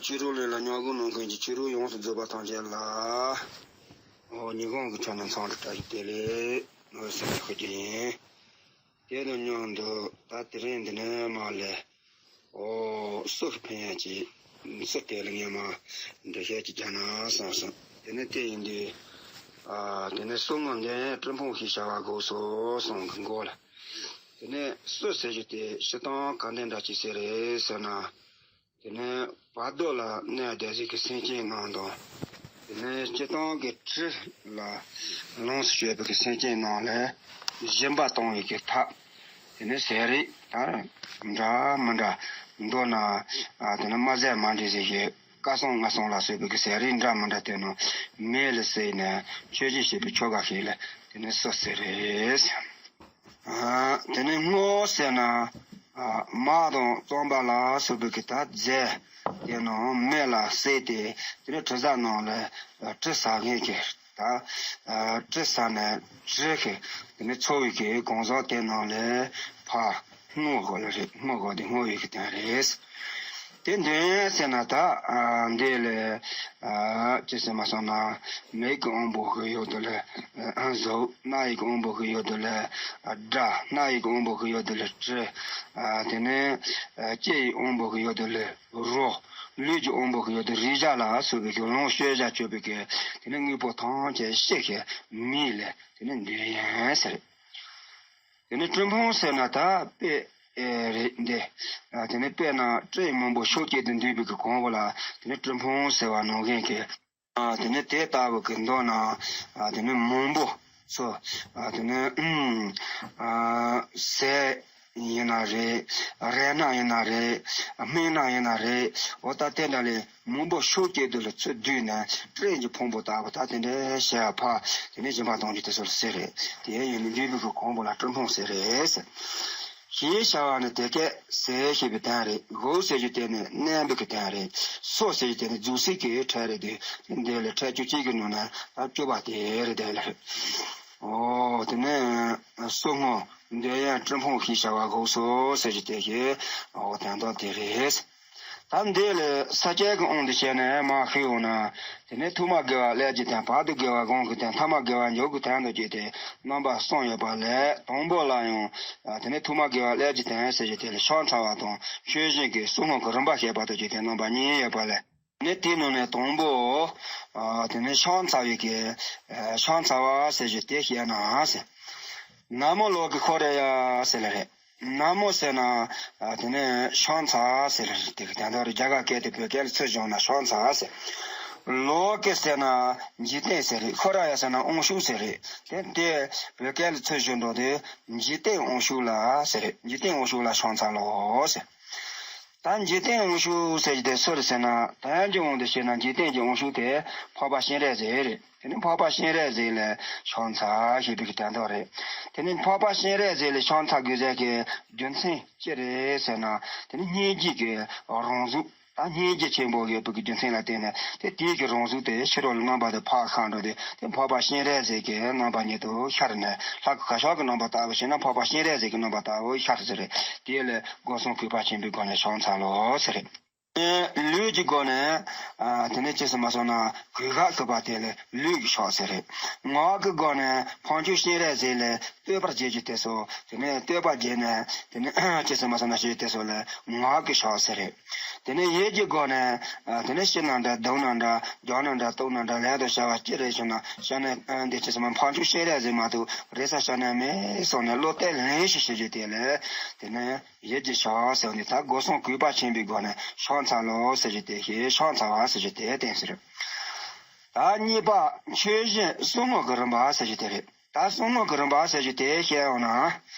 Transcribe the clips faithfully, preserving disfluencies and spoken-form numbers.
ཕྱི་རོལ་ལས་ལ་མྱ་ངན་གནང་མཁན་གྱི་ཕྱི་རོལ་ཡོངས་སུ་རྫོགས་པ་ཐམས་ཅད་ལ། འོ་ཉིན་གང་གི་ཆ་ནས་འཚམས་འདྲི་བཀྲ་ཤིས་བདེ་ལེགས་ནོར་ཟེར་ཞུ་རྒྱུ་ཡིན། དེ་དང་མཉམ་དུ་ད་དེ་རིང་འདི་ནས་མར་ལས། ཨོ། སུ་ཕན་ཡ་ཅིག་སུ་དེ་ལ་ངས་མ་འདི་བཤད་ཅིག་རྒྱག་ན་བསམ་སོང་། དེ་ནས་དེ་ཡིན་དུས། ཨ། དེ་ནས་སུ་ངོ་འདི་སྤྲིན་ཕུང་ཞེས་བྱ་བ་སྒོ་སོ་གསུམ་གྱི་མགོ་ལ། དེ་ནས་སུ་ཟེར་རྒྱུ་དེ་སྤྱིར་བཏང་ག་འདྲ་འདྲ་ཅིག་ཟེར་རེད་ཟེར་ན། དེ་ནས་བར་དོ་ལ་གནས་བསྡད་ཟིག་གི་སེམས་ཅན་རྣམས་དང་། དེ་ནས་སྤྱིར་བཏང་གི་དྲི་ལ་ལོངས་སུ་སྤྱོད་པའི་གི་སེམས་ཅན་རྣམས་ལ་སྦྱིན་པ་གཏོང་བའི་གི་ཐབས། དེ་ནས་ཟས་རིགས་ད་འདྲ་མི་འདྲ་མདོར་ན། ཨ། དེ་ནས་དམར་ཟས་མ་འདྲེས་ཟིག་གི་སྐལ་བཟང་ལྔ་བཟང་ལ་སོགས་པའི་གི་ཟས་རིགས་འདྲ་མི་འདྲ་དེ་རྣམས་མེ་ལ་བསྲེགས་ནས་མཆོད་སྦྱིན་བྱེད་པའི་ཆོ་ག་ཞིག་ལ་དེ་ནས་སུ་ཟེར་རེད། ཨ། དེ་ནས་སྔོ་ཟེར་ན། ཨ། མར་དང་རྩམ་པ་ལ་སོགས་པའི་གི་ད་རྫས་དེ་རྣམས་མེ་ལ་བསྲེགས་ཏེ་དེ་ནས་དྲི་ཟ་རྣམས་ལ་དྲི་ཟ་མཁན་གྱི་ད། ཨ། དྲི་ཟ་ནས་དྲི་གི་དེ་ནས་ཚོར་བའི་གི་གང་ཟག་དེ་རྣམས་ལ་ཕར་སྔོ་དགོས་ལ་རེད། སྔོ་དགོས་དེ་སྔོ་བའི་གི་དོན་རེད། དེ་འདོན་ཟེར་ན་ད། ཨ། འདི་ལས། ཨ། ཅི་ཟེར་མ་སོང་ན། མིག་གི་དབང་པོ་གི་ཡུལ་དུ་ལ། ཨ། གཟུགས། རྣ་ཡི་གི་དབང་པོ་གི་ཡུལ་དུ་ལ། ཨ། སྒྲ། སྣ་ཡི་གི་དབང་པོ་གི་ཡུལ་དུ་ལ་དྲི། ཨ། དེ་ནས། ཨ། ལྕེ་ཡི་དབང་པོ་གི་ཡུལ་དུ་ལ་རོ། ལུས་ཀྱི་དབང་པོ་གི་ཡུལ་དུ་རེག་བྱ་ལ་སོགས་པའི་གི་ལོངས་སྤྱོད་བྱ་སྤྱོད་པའི་གི་དེ་ནས་དངོས་པོ་ཐམས་ཅད་ཤེས་ཤེས་མིག་ལས་དེ་ནས་འདོན་ཡིན་ཟེར། དེ་ནས་སྤྲིན་ཕུང་ཟེར་ན་ད་དཔེ་རེད་འདི། ཨ། དེ་ནས་དཔེར་ན་སྤྲིན་མང་པོ་ཤུགས་ཀྱིས་དུ་འདུས་པའི་གི་གོང་བུ་ལ་དེ་ནས་སྤྲིན་ཕུང་ཟེར་བ་ནང་བཞིན་གྱི། ཨ། དེ་ནས་དེ་ལྟ་བུ་གི་མདོར་ན། ཨ། དེ་ནས་མང་པོ་ཚོ། ཨ། དེ་ནས་ཨུམ། ཨ། ཟས་ཡིན་ན་རེད། རལ་སྣ་ཡིན་ན་རེད། སྨན་སྣ་ཡིན་ན་རེད། འོ་ད་དེ་འདྲ་ལས་མང་པོ་ཤུགས་ཀྱིས་དུ་ལ་ཚུར་བསྡུས་ནས་སྤྲིན་གྱི་ཕུང་པོ་ལྟ་བུ་ད་དེ་འདྲའི་བྱས་ཕ། དེ་ནས་སྦྱིན་པ་གཏོང་རྒྱུ་དེ་ཚོ་ལ་ཟེར་རེད། དེ་ཡིན་ནི་འདུས་པའི་གི་གོང་བུ་ལ་སྤྲིན་ཕུང་ཟེར་རེད་ཟེར། ཞེས་བྱ་བ་ནི་དེ་སྐད་ཟས་ཞེས་པའི་དོན་རེད། གོ་ཟེར་རྒྱུ་དེ་ནི་མནན་པའི་གི་དོན་རེད། སོ་ཟེར་རྒྱུ་དེ་ནི་རྫོགས་ཚིག་གི་ཕྲད་རེད་དེ། འདི་ལས་ཕྲད་བཅུ་གཅིག་གི་ནང་ནས་ད་བཅུ་པ་དེ་རེད་དེ་ལ་རེད། ཨོ། དེ་ནས་སོ་སྔོ་འདོད་ཡོན་སྤྲིན་ཕུང་ཞེས་བྱ་བ་གོ་སོ་ཟེར་རྒྱུ་དེ་ཞེས། ཨོ། དོན་དག་དེ་རེད། ད་འདི་ལས་ས་སྐྱའི་གི་དབང་དུ་བྱས་ནས་མར་ཞུས་འོང་ན། དེ་ནས་ཐོག་མར་དགེ་བ་ཀླད་ཀྱི་དོན། བར་དུ་དགེ་བ་གོང་གི་དོན། ཐ་མར་དགེ་བ་མཇུག་གི་དོན་དུ་བྱས་ཏེ་རྣམ་པ་གསུམ་ཡོད་པ་ལས། དང་པོ་ལ་ཡང་། ཨ། དེ་ནས་ཐོག་མར་དགེ་བ་ཀླད་ཀྱི་དོན་ཟེར་རྒྱུ་དེ་ལ་ཕྱག་འཚལ་བ་དང་མཆོད་སྦྱིན་གྱི་གསུང་ངག་གི་རིམ་པ་བཤད་པ་དུ་བྱས་ཏེ་རྣམ་པ་གཉིས་ཡོད་པ་ལས། དེ་ནས་དེའི་ནང་ནས་དང་པོ། ཨ། དེ་ནས་ཕྱག་འཚལ་བའི་གི། ཨ། ཕྱག་འཚལ་བ་ཟེར་རྒྱུ་དེ་བཤད་ན་ཟེར། ན་མོ་ལོ་ཀེ་ཤྭ་ར་ཡ་ཟེར་ལ་རེད། ན་མོ་ཟེར་ན། ཨ། དེ་ནས་ཕྱག་འཚལ་ཟེར་ལ་རེད། དེ་གི་དོན་དག་རེད། རྒྱ་གར་སྐད་དེ་བོད་སྐད་ལ་ཚུར་བསྒྱུར་ན་ཕྱག་འཚལ་ཟེར། ལོ་ཀེ་ཟེར་ན་འཇིག་རྟེན་ཟེར་རེད། ཤྭ་ར་ཡ་ཟེར་ན་དབང་ཕྱུག་ཟེར་རེད། དེ་དེ་བོད་སྐད་ལ་ཚུར་བསྒྱུར་འགྲོ་དུས་འཇིག་རྟེན་དབང་ཕྱུག་ལ་ཟེར་རེད། འཇིག་རྟེན་དབང་ཕྱུག་ལ་ཕྱག་འཚལ་ལོ་ཟེར། ད་འཇིག་རྟེན་དབང་ཕྱུག་ཟེར་རྒྱུ་དེ་སུ་རེད་ཟེར་ན། དོན་གྱི་དབང་དུ་བྱས་ན་འཇིག་རྟེན་གྱི་དབང་ཕྱུག་དེ་འཕགས་པ་སྤྱན་རས་གཟིགས་རེད། དེ་ནི་འཕགས་པ་སྤྱན་རས་གཟིགས་ལ་ཕྱག་འཚལ་ཞེས་པའི་གི་དོན་དག་རེད། དེ་ནི་འཕགས་པ་སྤྱན་རས་གཟིགས་ལ་ཕྱག་འཚལ་དགོས་ཟེར་གི་རྒྱུ་མཚན་ཅི་རེད་ཟེར་ན། དེ་ནི་སྙིང་རྗེ་གི་རང་གཟུགས། ད་སྙིང་རྗེ་ཆེན་པོ་ཡོད་པའི་གི་རྒྱུ་མཚན་ལ་བརྟེན་ནས། དེ་དེའི་གི་རང་གཟུགས་དེ་ཕྱི་རོལ་ལ་རྣམ་པ་དེ་ཕར་ཤར་འགྲོ་དུས། དེ་འཕགས་པ་སྤྱན་རས་གཟིགས་ཀྱི་རྣམ་པ་ཉིད་དུ་ཤར་ནས། ལྷ་སྐུ་གར་ཕྱག་གི་རྣམ་པ་ལྟ་བུ་བྱས་ན་འཕགས་པ་སྤྱན་རས་གཟིགས་ཀྱི་རྣམ་པ་ལྟ་བུ་ཤར་ཟེར་རེད། དེ་ལས་སྒོ་གསུམ་གུས་པ་ཆེན་པོའི་སྒོ་ནས་ཕྱག་འཚལ་ལོ་ཟེར་རེད། ལུས་ཀྱི་སྒོ་ནས། ཨ། དེ་ནས་ཅི་ཟེར་མ་སོང་ན་གུས་ཕྱག་གུས་པ་དེ་ལས་ལུས་ཀྱི་ཕྱག་ཟེར་རེད། ངག་གི་སྒོ་ནས་འཕགས་མཆོག་སྤྱན་རས་གཟིགས་ལ་བསྟོད་པར་བྱེད་རྒྱུ་དེ་ཚོ། དེ་ནས་བསྟོད་པ་བྱས་ནས། དེ་ནས་ཅི་ཟེར་མ་སོང་ན་ཞུ་རྒྱུ་དེ་ཚོ་ལ་ངག་གི་ཕྱག་ཟེར་རེད། དེ་ནས་ཡིད་ཀྱི་སྒོ་ནས། ཨ། དེ་ནས་ཤི་ན་འདྲ། སྡུག་ན་འདྲ། རྒྱགས་ན་འདྲ། གཏུབ་ན་འདྲ། ལན་དུ་བྱ་བ་ཅི་རེད་བྱུང་ན། བྱས་ན་འདི་ཅི་ཟེར་མ། འཕགས་མཆོག་སྤྱན་རས་གཟིགས་མ་གཏོགས་རེ་ས་བྱས་ན་མེད་གསུངས་ནས་བློ་གཏད་ལེན་ཞིག་བྱེད་རྒྱུ་དེ་ལ། དེ་ནས་ཡིད་ཀྱི་ཕྱག་ཟེར་བ་ནི་ད་སྒོ་གསུམ་གུས་པ་ཆེན་པོའི་སྒོ་ནས་ཕྱག་འཚལ་ལོ་ཟེར་རྒྱུ་དེ་ཞེས། ཕྱག་འཚལ་བ་ཟེར་རྒྱུ་དེ་བསྟན་ཟེར། ད་གཉིས་པ་མཆོད་སྦྱིན་གསུང་ངག་གི་རིམ་པ་ཟེར་རྒྱུ་དེ་རེད། ད་གསུང་ངག་གི་རིམ་པ་ཟེར་རྒྱུ་དེ་བཤད་ཡོང་ན།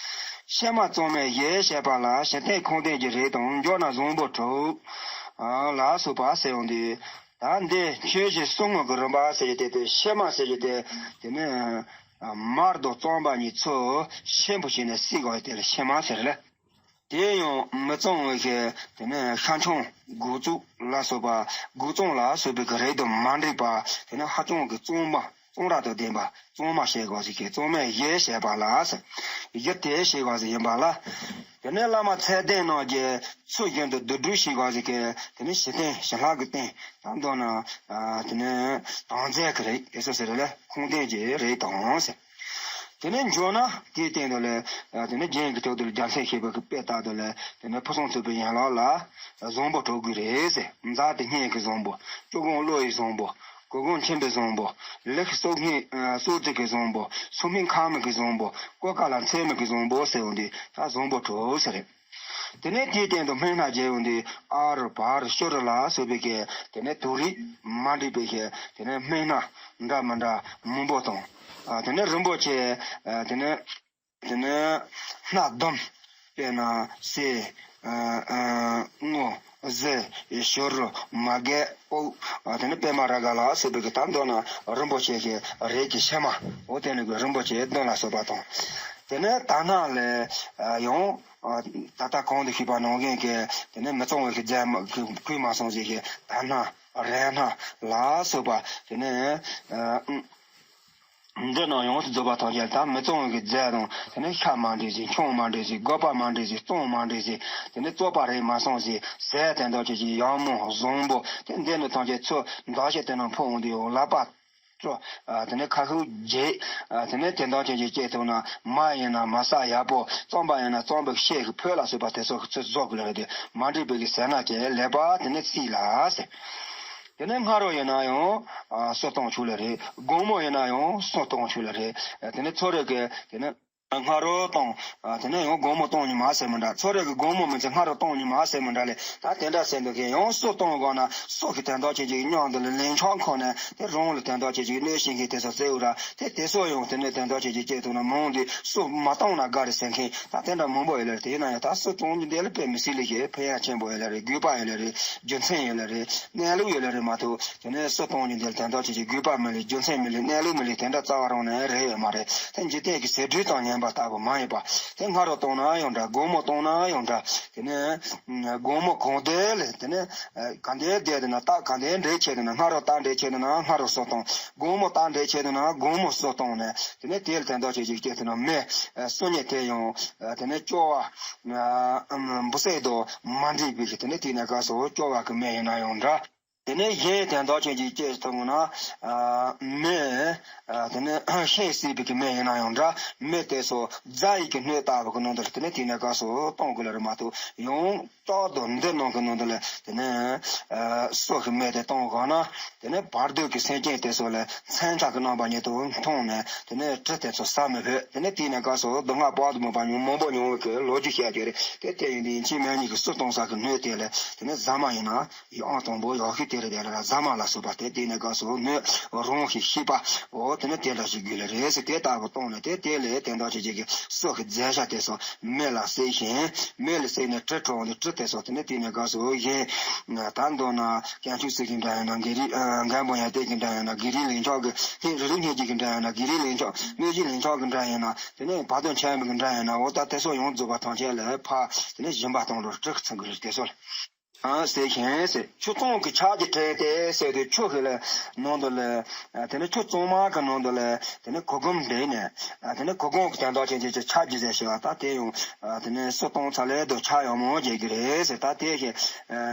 ཕྱི་མ་གཙང་མའི་གཞས་བཤད་པ་ལ་ཞིང་རྟེན་ཁང་ལྡན་གྱི་རིགས་དང་། མགྱོགས་ན་བཟང་པོ་དྲུག་ལ་སོགས་པ་ཟེར་ཡོང་དུས། ད་འདི་མཆོད་སྦྱིན་གསུང་ངག་གི་རིམ་པ་ཟེར་རྒྱུ་དེ། དེ་ཕྱི་མ་ཟེར་རྒྱུ་དེ། དེ་ནི་མར་དང་རྩམ་པ་གཉིས་ཚུར་ཆེན་པོ་བྱས་ནས་བསྲེག་དགོས་དེ་ལ་ཕྱི་མ་ཟེར་ལ། དེ་ཡང་མི་གཙང་བའི་གཞས། དེ་ནི་ཤ་ཆང་། སྒོག་ཙོག་ལ་སོགས་པ། སྒོག་ཙོང་ལ་སོགས་པའི་གི་རིགས་དང་མ་འདྲེས་པ། དེ་ནི་ཧ་ཅང་གི་གཙང་མ། གཏོང་རག་དང་ལྡན་པ་གཙང་མ་བྱེད་དགོས་ཟེར་མཁན། གཙང་མའི་གཞི་བྱེད་པ་ལ་ཟེར། གཞི་དེ་བྱེད་དགོས་ཟེར་ཡིན་པ་ལ། དེ་ནས་བླ་མ་ཚད་ལྡན་རྣམས་ཀྱིས་ཚུལ་བཞིན་དུ་བསྡུ་སྒྲིག་བྱེད་དགོས་ཟེར་མཁན། དེ་ནས་གཞི་རྟེན་ཞི་ལྷག་གི་རྟེན་དང་མདོར་ན་དེ་ནས་དམ་རྫས་ཀྱི་རིགས་དེ་ཚོ་ཟེར་ལ་ཁུངས་ལྡན་གྱི་རིགས་དང་ཟེར། དེ་ནས་འབྱོར་ན་དེའི་སྟེང་དུ་ལ། དེ་ནས་རྒྱན་གྱི་ཐོག་ཏུ་རྒྱལ་མཚན་བཞད་པའི་དཔེ་ལྟར་དུ་ལ། དེ་ནས་ཕུན་སུམ་ཚོགས་པའི་ཡན་ལག་ལ་བཟང་པོ་དྲུག་དགོས་རེད་ཟེར། མཛའ་དང་སྙིང་གི་བཟང་པོ། སྐྱོ་གང་བློ་ཡི་བཟང་པོ། གོ་གང་ཁྱིམ་པའི་བཟང་པོ། ལེགས་སོགས་སྙིང་སོགས་རྩི་གི་བཟང་པོ། སོགས་སྨན་ཁང་མི་གི་བཟང་པོ། སྐོར་ཀ་ལ་འཚེ་མི་གི་བཟང་པོ་ཟེར་བ་འདི་ད་བཟང་པོ་དྲུག་ཟེར་རེད། དེ་ནས་དེའི་སྟེང་དུ་སྨན་སྣ་རྒྱས་ཡོང་དུས་ཨ་རུ་བ་རུ་ཤུ་རུ་ལ་སོགས་པའི་གི་དེ་ནས་དུག་རིགས་མ་འདྲེས་པའི་གི་དེ་ནས་སྨན་སྣ་འདྲ་མི་འདྲ་མང་པོ་དང་། ཨ་དེ་ནས་རིན་པོ་ཆེ། ཨ་དེ་ནས་དེ་ནས་སྣ་བདུན། དཔེར་ན་གསེར། ཨ་ཨ་དངུལ། གཟི། བྱུ་རུ། མ་རྒད། དབུགས། ཨ་དེ་ནས་པད་མ་རཱ་ག་ལ་སོགས་པའི་གི་ད་མདོར་ན་རིན་པོ་ཆེ་གི་རིགས་ཀྱི་ཕྱེ་མ། འོ་དེ་ནས་གི་རིན་པོ་ཆེ་བདུན་ལ་སོགས་པ་དང་། དེ་ནས་དར་སྣ་ལས་ཡང་། ད་ལྟ་གོང་དུ་ཞུས་པ་ནང་བཞིན་གྱི་དེ་ནས་མི་གཙང་བའི་གི་རྫས་མ་གོས་མ་སོང་ཟེར་གྱི་དར་སྣ་རས་སྣ་ལ་སོགས་པ་དེ་ནས་འདི་རྣམས་ཡོངས་སུ་རྫོགས་པ་ཐམས་ཅད་ད་མི་གཙང་བའི་གི་རྫས་དང་དེ་ནས་ཤ་མ་འདྲེས་ཟིན། ཆང་མ་འདྲེས་ཟིན། སྒོག་པ་མ་འདྲེས་ཟིན། བཙོང་མ་འདྲེས་ཟིན། དེ་ནས་བཙོག་པ་རེག་མ་སོང་ཟིན། ཟས་དེ་འདྲ་ཅིག་ཅིག་ཡང་མོ་བཟང་པོ་དེ་འདི་ནི་ཐམས་ཅད་ཚུར་འདག་ཤ་དེ་རྣམས་ཕོག་འོང་དུས་ཡང་ལག་པ། ཅོ། ཨ་དེ་ནས་ཁ་ཤུགས་རྒྱས། ཨ་དེ་ནས་དེ་འདྲ་ཅན་གྱི་སྐྱེས་ཐུབ་ན་མ་ཡིན་ན་མ་ས་ཡག་པོ། རྩམ་པ་ཡིན་ན་རྩམ་པའི་ཤས་ཀྱི་ཕོད་ལ་སོགས་པ་དེ་ཚོ་གི་ཚོད་བཟོ་དགོས་ལ་རེད་དེ། མ་འདྲེས་པའི་གི་ཟས་སྣ་བཅས་ལེགས་པ་དེ་ནས་རྩིས་ལ་ཟེར། དེ་ནས་སྔ་རོལ་ཡིན་ན་ཡང་ཨ་སོ་གཏོང་ཆོག་ལ་རེད། དགོང་མོ་ཡིན་ན་ཡང་སོ་གཏོང་ཆོག་ལ་རེད། ཨ་དེ་ནས་ཚོ་རེ་གི་དེ་ནས། སྔ་རོལ་དང་། ཨ་དེ་ནས་ཡང་དགོང་མོ་གཏོང་ཉི་མ་ཟེར་མི་འདྲ། ཚོ་རེ་གི་དགོང་མོ་མིན་ཚེ་སྔ་རོལ་གཏོང་ཉི་མ་ཟེར་མི་འདྲ་ལས། ད་དེ་འདྲ་ཟེར་འདུག་གི་ཡང་སོ་གཏོང་དགོས་ན་སོ་གི་དོན་དག་ཅན་གྱི་མཉམ་དུ་ལ་ལན་ཆགས་འཁོར་ནས་དེ་རང་ལ་དོན་དག་ཅན་གྱི་གནོད་བྱེད་མཁན་དེ་ཚོ་བཙལ་འུ་ར། དེ་དེ་ཚོ་ཡང་དེ་ནས་དོན་དག་ཅན་གྱི་སྐྱེས་ཐུབ་ན་མང་དུས་སོ་མ་གཏོང་ན་དགའ་རེད་ཟེར་མཁན་ད་དེ་འདྲ་མང་པོ་ཡོད་ལ་རེད། དེ་ཡིན་ན་ཡང་ད་སོ་གཏོང་རྒྱུ་འདི་ལ་དཔེ་མི་སྲིད་ལ་ཞེས་ཕན་ཡག་ཆེན་པོ་ཡོད་ལ་རེད། དགོས་པ་ཡོད་ལ་རེད། རྒྱུ་མཚན་ཡོད་ལ་རེད། གནས་ལུགས་ཡོད་ལ་རེད་མ་གཏོགས། དེ་ནས་སོ་གཏོང་རྒྱུ་འདི་ལ་དོན་དག་ཅན་གྱི་དགོས་པ་མི་ལས། རྒྱུ་མཚན་མི་ལས། གནས་ལུགས་མི་ལས། དེ་འདྲ་རྩ་བ་རང་ནས་རེད་ཡོད་མ་རེད། དེ་འཇིག་རྟེན་གྱི་ཟད་འགྲོ་དང་ཉམས་པ་ལྟ་བུ་མ་ཡིན་པ། དེ་སྔ་རོལ་གཏོང་ན་ཡང་འདྲ། དགོང་མོ་གཏོང་ན་ཡང་འདྲ། དེ་ནས་དགོང་མོ་གང་དེ་ལས་དེ་ནས་གང་དེ་བསྡད་དེ་ན་རྟགས་གང་དེ་འདྲེས་ཆེ་དེ་ན་སྔ་རོལ་རྟགས་འདྲེས་ཆེ་དེ་ན་སྔ་རོལ་སོ་གཏོང་། དགོང་མོ་རྟགས་འདྲེས་ཆེ་དེ་ན་དགོང་མོ་སོ་གཏོང་ནས་དེ་ནས་དེ་ལ་དོན་དག་ཅན་གྱི་སྐྱེས་ཐུབ་ན་མེ་སོ་ཉལ་དེ་ཡང་དེ་ནས་སྐྱོ་བ་འབུ་སྲེག་དང་མ་འདྲེས་པའི་དེ་ནས་དེ་ནས་ག་སོ་སྐྱོ་བ་གི་མེ་ཡིན་ན་ཡང་འདྲ། དེ་ནས་གཞན་དོན་དག་ཅན་གྱི་སྐྱེས་ཐུབ་ན། ཨ་མེ། ཨ་དེ་ནས་ཤིང་བསྲེགས་པའི་གི་མེ་ཡིན་ན་ཡང་འདྲ། མེ་དེ་ཚོ་རྫ་ཡི་གི་སྣོད་ལྟ་བུ་གི་ནང་དུ་ལ་དེ་ནས་དེ་ནས་ག་སོ་གཏོང་དགོས་ལ་རེད་མ་གཏོགས་ཡང་བསྐྱར་དུ་འདི་ནང་གི་ནང་དུ་ལ་དེ་ནས་ཨ་སོ་གི་མེ་དེ་གཏོང་དགོས་ན་དེ་ནས་བར་དོ་གི་སེམས་ཅན་དེ་ཚོ་ལ་མཚོན་ཆ་གི་རྣམ་པ་ཉིད་དུ་མཐོང་ནས་དེ་ནས་དྲི་དེ་ཚོ་ཟ་མི་ཕོད། དེ་ནས་དེ་ནས་ག་སོ་སྡུག་བསྔལ་དཔག་ཏུ་མེད་པ་མྱོང་མང་པོ་མྱོང་བའི་གི་ལོ་རྒྱུས་བཤད་རྒྱུ་རེད། དེ་དེ་ཡིན་དུས་ཡིན་གཅིག་མིན་གཉིས་ཀྱི་སོ་གཏོང་ས་གི་སྣོད་དེ་ལ་དེ་ནས་རྫ་མ་ཡིན་ན། ཡང་དང་པོ་ཡག་ཤོས་དེ་རེད། དེ་ལ་རྫ་མ་ལ་སོགས་པ་དེ་དེ་ནས་ག་སོ་སྣོད་རང་ཞིག་ཤེས་པ། འོ་དེ་ནས་དེ་འདྲ་ཞིག་དགོས་ལེ་རེད་ཟེར། དེ་ལྟ་བུ་གཏོང་ནས་དེ་དེ་ལས་དེ་འདྲ་ཞིག་ཅིག་གི་སོ་གི་རྫས་ཤ་དེ་སོ་མེ་ལ་བསྲེགས་ཤིང་། མེ་ལ་བསྲེགས་ནས་དྲི་བྲོ་བ་ནས་དྲི་དེ་སོ་དེ་ནས་དེ་ནས་ག་སོ་གཞན། ད་མདོར་ན་དཀོན་མཆོག་སྲས་ཀྱི་འདྲ་ཡང་ན་དགེ་རིགས་མགོན་པོ་ཡང་ཏིག་གི་འདྲ་ཡང་ན་དགེ་རིགས་ལེགས་མཆོག་གི་ལྷན་རིགས་སྙིང་རྗེ་གི་འདྲ་ཡང་ན་དགེ་རིགས་ལེགས་མཆོག་གནོད་བྱེད་ལེགས་མཆོག་གི་འདྲ་ཡང་ན་དེ་ནས་བར་དོ་འཆད་མི་གི་འདྲ་ཡང་ན་འོ་ད་དེ་སོ་ཡོངས་རྫོགས་པ་ཐམས་ཅད་ལ་ཕ་དེ་ནས་སྦྱིན་པ་གཏོང་རོགས་དྲི་གི་ཚང་གི་རེད་དེ་སོ་ལ། ཨ་ཟེར་ཞིང་ཟེར། ཆུ་གཙང་གི་ཆར་གྱིས་དྲན་ཏེ་ཟེར་དུས་ཆུ་ཞིག་ལ་ནང་དུ་ལ། ཨ་དེ་ནས་ཆུ་གཙང་མ་གི་ནང་དུ་ལ་དེ་ནས་གུར་གུམ་བསྒྲིགས་ནས། ཨ་དེ་ནས་གུར་གུམ་གྱི་དོན་དག་ཅན་གྱི་ཆར་གྱིས་ཟེར་ཞེས་པ་ད་དེ་ཡང་། ཨ་དེ་ནས་སོ་གཏོང་ཚར་ལས་དུ་ཆར་ཡང་མང་རྒྱག་གི་རེད་ཟེར། ད་དེ་བཞིན་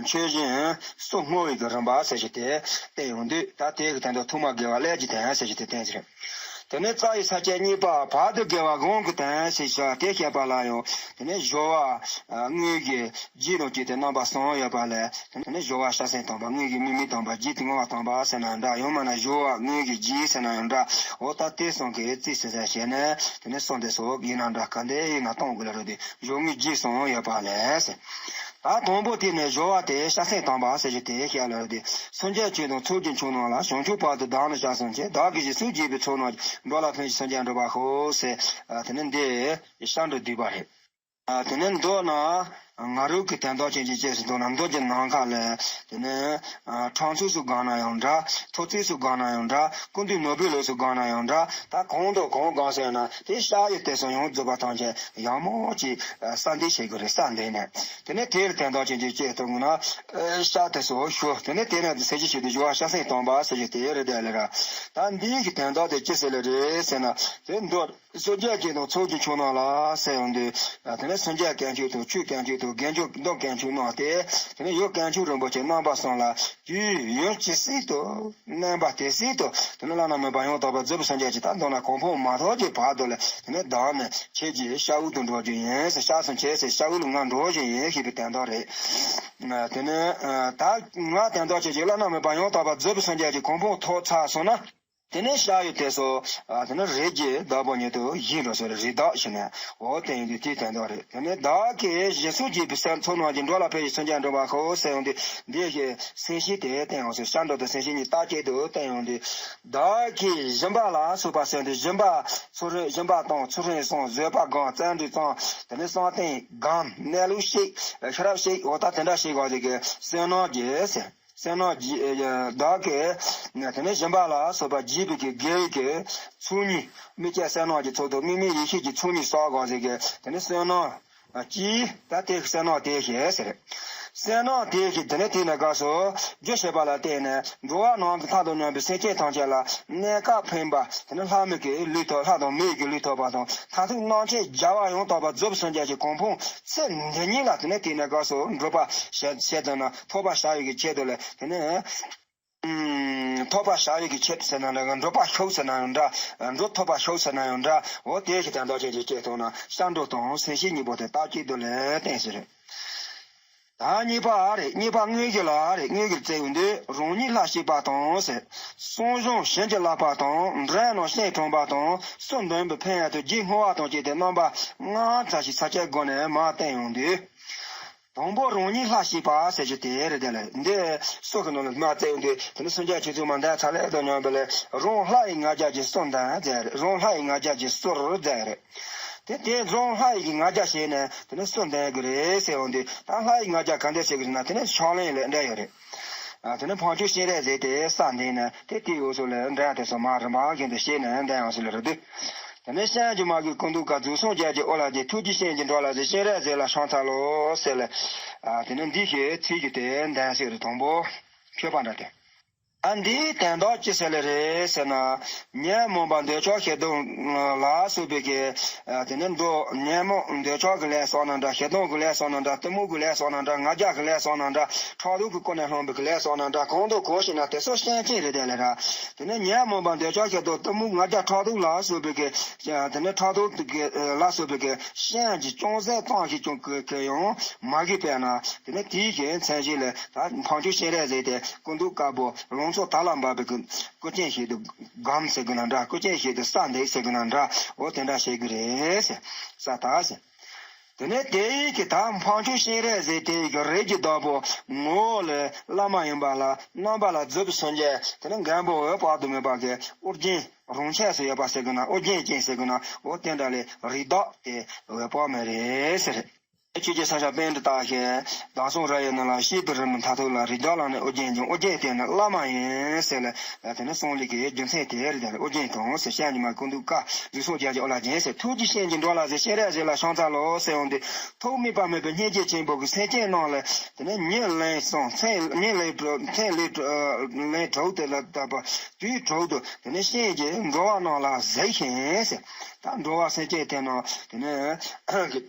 ཆོས་བཞིན་སོ་བསྔོ་བའི་གི་རིམ་པ་ཟེར་ཞིག་དེ་བསྟན་ཡོང་དུས་ད་དེ་གི་དོན་དག་ཐོག་མ་དགེ་བ་ཀླད་ཀྱི་དོན་ཟེར་ཞིག་དེ་བསྟན་གྱི་རེད། དེ་ནས་རྩ་ཡི་ས་བཅད་གཉིས་པ་བར་དོ་དགེ་བ་གང་གི་དོན་ཟེར་ཞིག་དེ་བཤད་པ་ལ་ཡང་དེ་ནས་སྦྱོར་བ་དངོས་ཀྱི་རྒྱུད་དང་བཅས་ཏེ་རྣམ་པ་གསུམ་ཡོད་པ་ལས། དེ་ནས་སྦྱོར་བ་བྱ་སེམས་དམ་པ། དངོས་ཀྱི་དམིགས་མེད་དམ་པ། རྒྱུད་དུ་བསྔོ་བ་དམ་པ་ཟེར་ན་འདྲ། ཡང་མིན་ན་སྦྱོར་བ་དངོས་ཀྱི་རྒྱུད་ཟེར་ན་ཡང་འདྲ། འོ་ད་དེ་གསུམ་གྱི་རྩིས་ཟེར་ཟེར་བྱས་ནས་དེ་ནས་གསུམ་དེ་སོགས་ཡིན་ན་འདྲ། ག་འདྲ་ཡིན་ན་གཏོང་དགོས་ལ་རོ། དེ་སྦྱོར་དངོས་རྒྱུད་གསུམ་ཡོད་པ་ལས་ཟེར། ད་དང་པོ་དེ་ནས་སྦྱོར་བ་དེ་བྱ་སེམས་དམ་པ་ཟེར་གྱི་དེ་བཤད་ལ་རོ། དེ་སངས་རྒྱས་ཆོས་དང་ཚོགས་ཀྱི་མཆོག་རྣམས་ལ། བྱང་ཆུབ་བར་དུ་བདག་ནི་བྱ་བསམ་ཕྱིར། བདག་གིས་ཞིང་སུ་བགྱིས་པའི་ཚོགས་རྣམས་ཀྱིས། འགྲོ་ལ་ཕན་ཕྱིར་སངས་རྒྱས་འགྲུབ་པར་ཤོག་ཟེར། དེ་ནས་འདི་ཤ་འགྲོ་བསྡུས་པ་རེད། ཨ་དེ་ནས་མདོར་ན། ང་རང་གི་དོན་དག་ཅན་གྱི་ཅེས་སུ་འདོད་ན་མདོ་གྱི་ནམ་མཁའ་ལས་དེ་ནས་ཁྲག་མཚོ་སུ་གང་ན་ཡང་འདྲ། ཐོག་བརྩེགས་སུ་གང་ན་ཡང་འདྲ། ཀུན་འདུས་ནོར་བུའི་ལུས་སུ་གང་ན་ཡང་འདྲ། ད་གང་དང་གང་གང་ཟེར་ན་དེ་ཤ་ཡི་དེ་སོ་ཡང་རྫོགས་པ་ཐམས་ཅད་ཡང་མོ་ཅིག་ས་འདི་བྱེད་དགོས་རེད། ས་འདི་ནས་དེ་ནས་དེར་དོན་དག་ཅན་གྱི་ཅེས་སུ་འདོད་ན་ཤ་དེ་སོ་ཞུ། དེ་ནས་དེ་ནས་ཟེར་གྱི་ཞིག་ཏུ་ཞུ་བ་ཤ་སེན་སྟོང་པ་ཟེར་གྱི་དེ་རེད་དེ་ལས་ར། ད་འདིའི་གི་དོན་དག་དེ་ཅི་ཟེར་ལེ་རེད་ཟེར་ན་དེ་མདོ། སངས་རྒྱས་ཀྱི་དང་ཚོགས་ཀྱི་མཆོག་རྣམས་ལ་ཟེར་ཡོང་དུས། དེ་ནས་སངས་རྒྱས་དཀོན་མཆོག་དང་ཆོས་དཀོན་མཆོག་དང་དཀོན་མཆོག་མདོ་དཀོན་མཆོག་རྣམས་ཏེ། དེ་ནས་ཡུལ་དཀོན་མཆོག་རིན་པོ་ཆེ་རྣམ་པ་གསུམ་ལ་རྒྱུའི་ཡུལ་ཇི་སྲིད་དུ་གནས་པ་དེ་སྲིད་དུ་དེ་ནས་བླ་ན་མེད་པ་ཡང་དག་པར་རྫོགས་པའི་སངས་རྒྱས་ཀྱི་ད་མདོར་ན་གོ་འཕང་མ་ཐོབ་ཀྱི་བར་དུ་ལ་དེ་ནས་བདག་ནི་ཁྱེད་ཀྱི་ཤ་འུ་དུ་འགྲོ་རྒྱུ་ཡིན་ཟེར། ཤ་སུ་ཁྱེད་ཟེར་ཤ་འུ་ལ་ང་འགྲོ་བཞིན་ཡིན་ཞེས་པའི་དོན་དག་རེད། དེ་ནས་ད་ང་དོན་དག་ཁྱེད་ཀྱི་བླ་ན་མེད་པ་ཡང་དག་པར་རྫོགས་པའི་སངས་རྒྱས་ཀྱི་གོ་འཕང་ཐོབ་ཚར་སོང་ན། དེ་ནས་ཤ་ཡི་དེ་སོ། དེ་ནས་རིགས་ཀྱི་བདག་པོ་ཉིད་དུ་བཞེངས་འགྲོ་ཟེར། རིགས་བདག་ཞེས་ནས་འོ་དེ་ཡིན་དུས་དེའི་དོན་དག་རེད། དེ་ནས་བདག་གིས་སྦྱིན་སོགས་བགྱིས་པའི་སེམས་ཚོགས་རྣམས་ཀྱིས་འགྲོ་ལ་ཕན་ཕྱིར་སངས་རྒྱས་འགྲུབ་པ་ཤོག་ཟེར་ཡོང་དུས་འདི་ཞེས་སེམས་བསྐྱེད་དེ་བསྟན་ཡོང་ཟེར། ཤ་འགྲོ་དང་སེམས་བསྐྱེད་གཉིས་རྟག་གཅིག་ཏུ་བསྟན་ཡོང་དུས། བདག་གིས་སྦྱིན་པ་ལ་སོགས་པ་ཟེར་དུས་སྦྱིན་པ་ཚུལ་ཁྲིམས་སྦྱིན་པ་དང་ཚུལ་ཁྲིམས་སྲུང་བཟོད་པ་སྒོམ་བརྩོན་འགྲུས་གཙང་དེ་ནས་བསམ་གཏན་སྒོམ་གནས་ལུགས་ཤེས་ཤེས་རབ་ཤེས་འོ་ད་དེ་འདྲ་ཤེས་དགོས་ཟེར་གི་བསོད་ནམས་ཀྱི་ཟེར། བསོད་ནམས་ཀྱི་བདག་གིས་དེ་ནས་སྦྱིན་པ་ལ་སོགས་པ་བགྱིས་པའི་གི་དགེ་བའི་གི་ཚོགས་གཉིས། དམིགས་བཅས་བསོད་ནམས་ཀྱི་ཚོགས་དང་དམིགས་མེད་ཡེ་ཤེས་ཀྱི་ཚོགས་གཉིས་བསགས་དགོས་ཟེར་གི་དེ་ནས་བསོད་ནམས་ཀྱིས་ད་དེ་བསོད་ནམས་དེ་ཞེས་ཟེར། བསོད་ནམས་དེ་ཞེས་དེ་ནས་དེ་ནས་དགའ་སོ་རྒྱུ་བྱེད་པ་ལ་བརྟེན་ནས་འགྲོ་བ་ནང་དུ་མཐའ་དང་མཉམ་པའི་སེམས་ཅན་ཐམས་ཅད་ལ་གནས་སྐབས་ཕན་པ་དེ་ནས་ལྷ་མི་གི་ལུས་ཐོབ། ལྷ་དང་མི་ཡི་གི་ལུས་ཐོབ་པ་དང་མཐར་ཐུག་སྣང་མཆེད་བརྒྱ་པ་ཡང་དག་པར་རྫོགས་པའི་སངས་རྒྱས་ཀྱི་གོ་འཕང་ཚེ་འདི་ཉིད་ལ་དེ་ནས་དེ་ནས་དགའ་སོ་འགྲུབ་པ་བྱེད་བྱེད་དུ་ན་ཐོབ་པ་བྱ་བའི་གི་ཆེད་དུ་ལས་དེ་ནས་ཐོབ་པ་བྱ་བའི་གི་ཆེད་ཟེར་ན་འདྲ། འགྲུབ་པ་ཤོག་ཟེར་ན་ཡང་འདྲ། འགྲུབ་ཐོབ་པ་ཤོག་ཟེར་ན་ཡང་འདྲ། འོ་དེ་ཞེས་དོན་དག་ཅན་གྱི་སྐད་ཐོག་ན་ཤ་འགྲོ་དང་སེམས་བསྐྱེད་གཉིས་པོ་དེ་རྟག་གཅིག་ཏུ་ལས་བསྟན་ཟེར། ད་གཉིས་པ་རེད། གཉིས་པ་དངོས་གཞི་ལ་རེད། དངོས་གཞིར་བཙལ་ཡོང་དུས་རང་ཉིད་ལྷ་གཤེགས་པ་དང་ཟེར། གསང་གཞོམ་བྱིན་གྱིས་བརླབས་པ་དང་འབྲས་རྣམས་སྤྱན་དྲངས་པ་དང་གསོལ་འདེབས་པའི་ཕན་ཡོན་དང་རྗེས་བསྔོ་བ་དང་བཅས་ཏེ་རྣམ་པ་ལྔ་ཙམ་ཞིག་ས་བཅད་སྒོ་ནས་མར་བསྟན་ཡོང་དུས། དང་པོ་རང་ཉིད་ལྷ་གཤེགས་པ་ཟེར་རྒྱུ་དེ་རེད། དེ་ལ་འདི་སོགས་ཀྱི་ནང་ལ་མར་བཙལ་ཡོང་དུས་དེ་ནི་སངས་རྒྱས་ཆོས་ཚུལ་མ་འདས་ཚར་ལས་དང་མཉམ་པ་ལས་རང་ལྷ་ཡི་ལྔ་བརྒྱ་གྱིས་གསོལ་འདེབས་མཛད་རེད། རང་ལྷ་ཡི་ལྔ་བརྒྱ་གྱིས་གསོལ་མཛད་རེད། དེ་དེ་རང་ལྷ་ཡི་ལྔ་བརྒྱ་བྱས་ནས་དེ་ནི་གསོལ་འདེབས་ཀྱི་རེད་ཟེར་ཡོང་དུས་ད་ལྷ་ཡི་ལྔ་བརྒྱ་ག་འདྲ་ཟེར་གི་ཟེར་ན་དེ་ནི་ཕྱག་ལེན་ལས་འདྲ་ཡོད་རེད། ཨ་དེ་ནི་འཕགས་མཆོག་སྤྱན་རས་གཟིགས་དེ་ས་འདི་ནས་དེ་དེའི་འོག་སོགས་ལས་འདྲ་དེ་སོགས་མ་རིམ་པ་བཞིན་དུ་བྱས་ནས་འདྲ་ཡང་སོགས་ལ་རེ་དུས། དེ་ནས་སྤྱན་གྱི་མ་གི་སྐུ་མདོག་དཀར་རྫོགས་སངས་རྒྱས་ཀྱི་དབུ་ལ་བརྒྱན། ཐུགས་རྗེ་སྤྱན་གྱིས་འགྲོ་ལ་གཟིགས། སྤྱན་རས་གཟིགས་ལ་ཕྱག་འཚལ་ལོ་ཟེར་ལ། ཨ་དེ་ནས་འདི་ཞེས་ཚིག་གི་དེ་འདོན་ཟེར་རེད། དང་པོ་མཆོད་པ་འདྲ་སྟེ། ཨ་འདིའི་དོན་དག་ཅི་ཟེར་ལེ་རེད་ཟེར་ན། ཉོན་མོངས་པ་འདོད་ཆགས་ཞེ་སྡང་ལ་སོགས་པའི་གི་དེ་ནས་འདོད་ཉོན་མོངས་འདོད་ཆགས་ཀྱི་ལས་བསགས་ན་འདྲ། ཞེ་སྡང་གི་ལས་བསགས་ན་འདྲ། གཏི་མུག་གི་ལས་བསགས་ན་འདྲ། ང་རྒྱལ་གྱི་ལས་བསགས་ན་འདྲ། ཕྲག་དོག་གི་ཀུན་ནས་བསླངས་པའི་གི་ལས་བསགས་ན་འདྲ། གང་དང་གང་ཞིག་ན་དེ་ཚོ་སེམས་ཅན་རེད་དེ་ལེ་ར། དེ་ནས་ཉོན་མོངས་པ་འདོད་ཆགས་ཞེ་སྡང་གཏི་མུག་ང་རྒྱལ་ཕྲག་དོག་ལ་སོགས་པའི་གི་དེ་ནས་ཕྲག་དོག་གི་ལ་སོགས་པའི་གི་སེམས་ཀྱི་ཅུང་ཟད་ཙམ་ཞིག་ཀྱང་གི་གི་ཡང་མ་གིས་པས་ན། དེ་ནས་དེའི་གི་མཚན་གཞི་ལ་ད་འཕགས་མཆོག་སྤྱན་རས་གཟིགས་དེ་སྐུ་མདོག་དཀར་པོ་ལང་ཚོ་དར་ལ་བབས་པའི་གི་སྐུ་ཅན་ཞིག་ཏུ་སྒོམ་ཟེར་གི་ན་འདྲ། སྐུ་ཅན་ཞིག་ཏུ་ས་འདེབས་ཟེར་གི་ན་འདྲ། འོ་དེ་འདྲ་བྱེད་གི་རེད་ཟེར། ས་དག་ཟེར། དེ་ནས་དེ་ཡི་གི་ད་འཕགས་མཆོག་སྤྱན་རས་གཟིགས་དེ་ཡི་གི་རིགས་ཀྱི་བདག་པོ་ངོ་བོ་ལས་བླ་མ་ཡིན་པ་ལ་རྣམ་པ་ལ་རྫོགས་པའི་སངས་རྒྱས་དེ་ནས་མགོན་པོ་འོད་དཔག་ཏུ་མེད་པ་གི་ཨོ་རྒྱན་རང་ཆས་སུ་ཡོད་པ་ཟེར་གི་ན། ཨོ་རྒྱན་ཅན་ཟེར་གི་ན། འོ་དེ་འདྲ་ལས་རིགས་བདག་དེ་འོད་དཔག་མེད་རེད་ཟེར། ཆོས་ཀྱི་ས་ཆ་པཎྜི་ཏ་ཞེས་བདག་སོགས་རབ་ཡིན་ནོ་ལ། བཤད་པའི་རི་མོ་མཐའ་ཐུག་ལ། རིགས་བདག་ལ་ནི་ཨོ་རྒྱན་འབྱུང་། ཨོ་རྒྱན་དེ་ནི་བླ་མ་ཡིན་ཟེར་ལ། དེ་ནི་གསུང་ལུགས་ཀྱི་རྒྱུ་མཚན་དེ་རེད། ཨོ་རྒྱན་དང་ཟེར་སྤྱན་གྱི་མ་སྐུ་མདོག་དཀར་རྫོགས་སངས་རྒྱས་ཀྱི་དབུ་ལ་བརྒྱན་ཟེར། ཐུགས་རྗེ་སྤྱན་གྱིས་འགྲོ་ལ་གཟིགས། སྤྱན་རས་གཟིགས་ལ་ཕྱག་འཚལ་ལོ་ཟེར་ཡོང་དུས་ཐུགས་དམིགས་པ་མོས་པའི་སྙིང་རྗེ་ཆེན་པོ་གིས་སེམས་ཅན་རྣམས་ལ་དེ་ནི་ཉིན་གླེང་གསུམ་མཚན་ཉིན་གླེང་དྲུག་མཚན་གླེང་དྲུག་གླེང་དྲུག་དེ་ལ་བཏབ་པ་དུས་དྲུག་ཏུ་དེ་ནི་སྤྱན་གྱིས་འགྲོ་བ་རྣམས་ལ་གཟིགས་ཤིང་ཟེར། ད་འགྲོ་བ་སེམས་ཅན་དེ་རྣམས་དེ་ནི་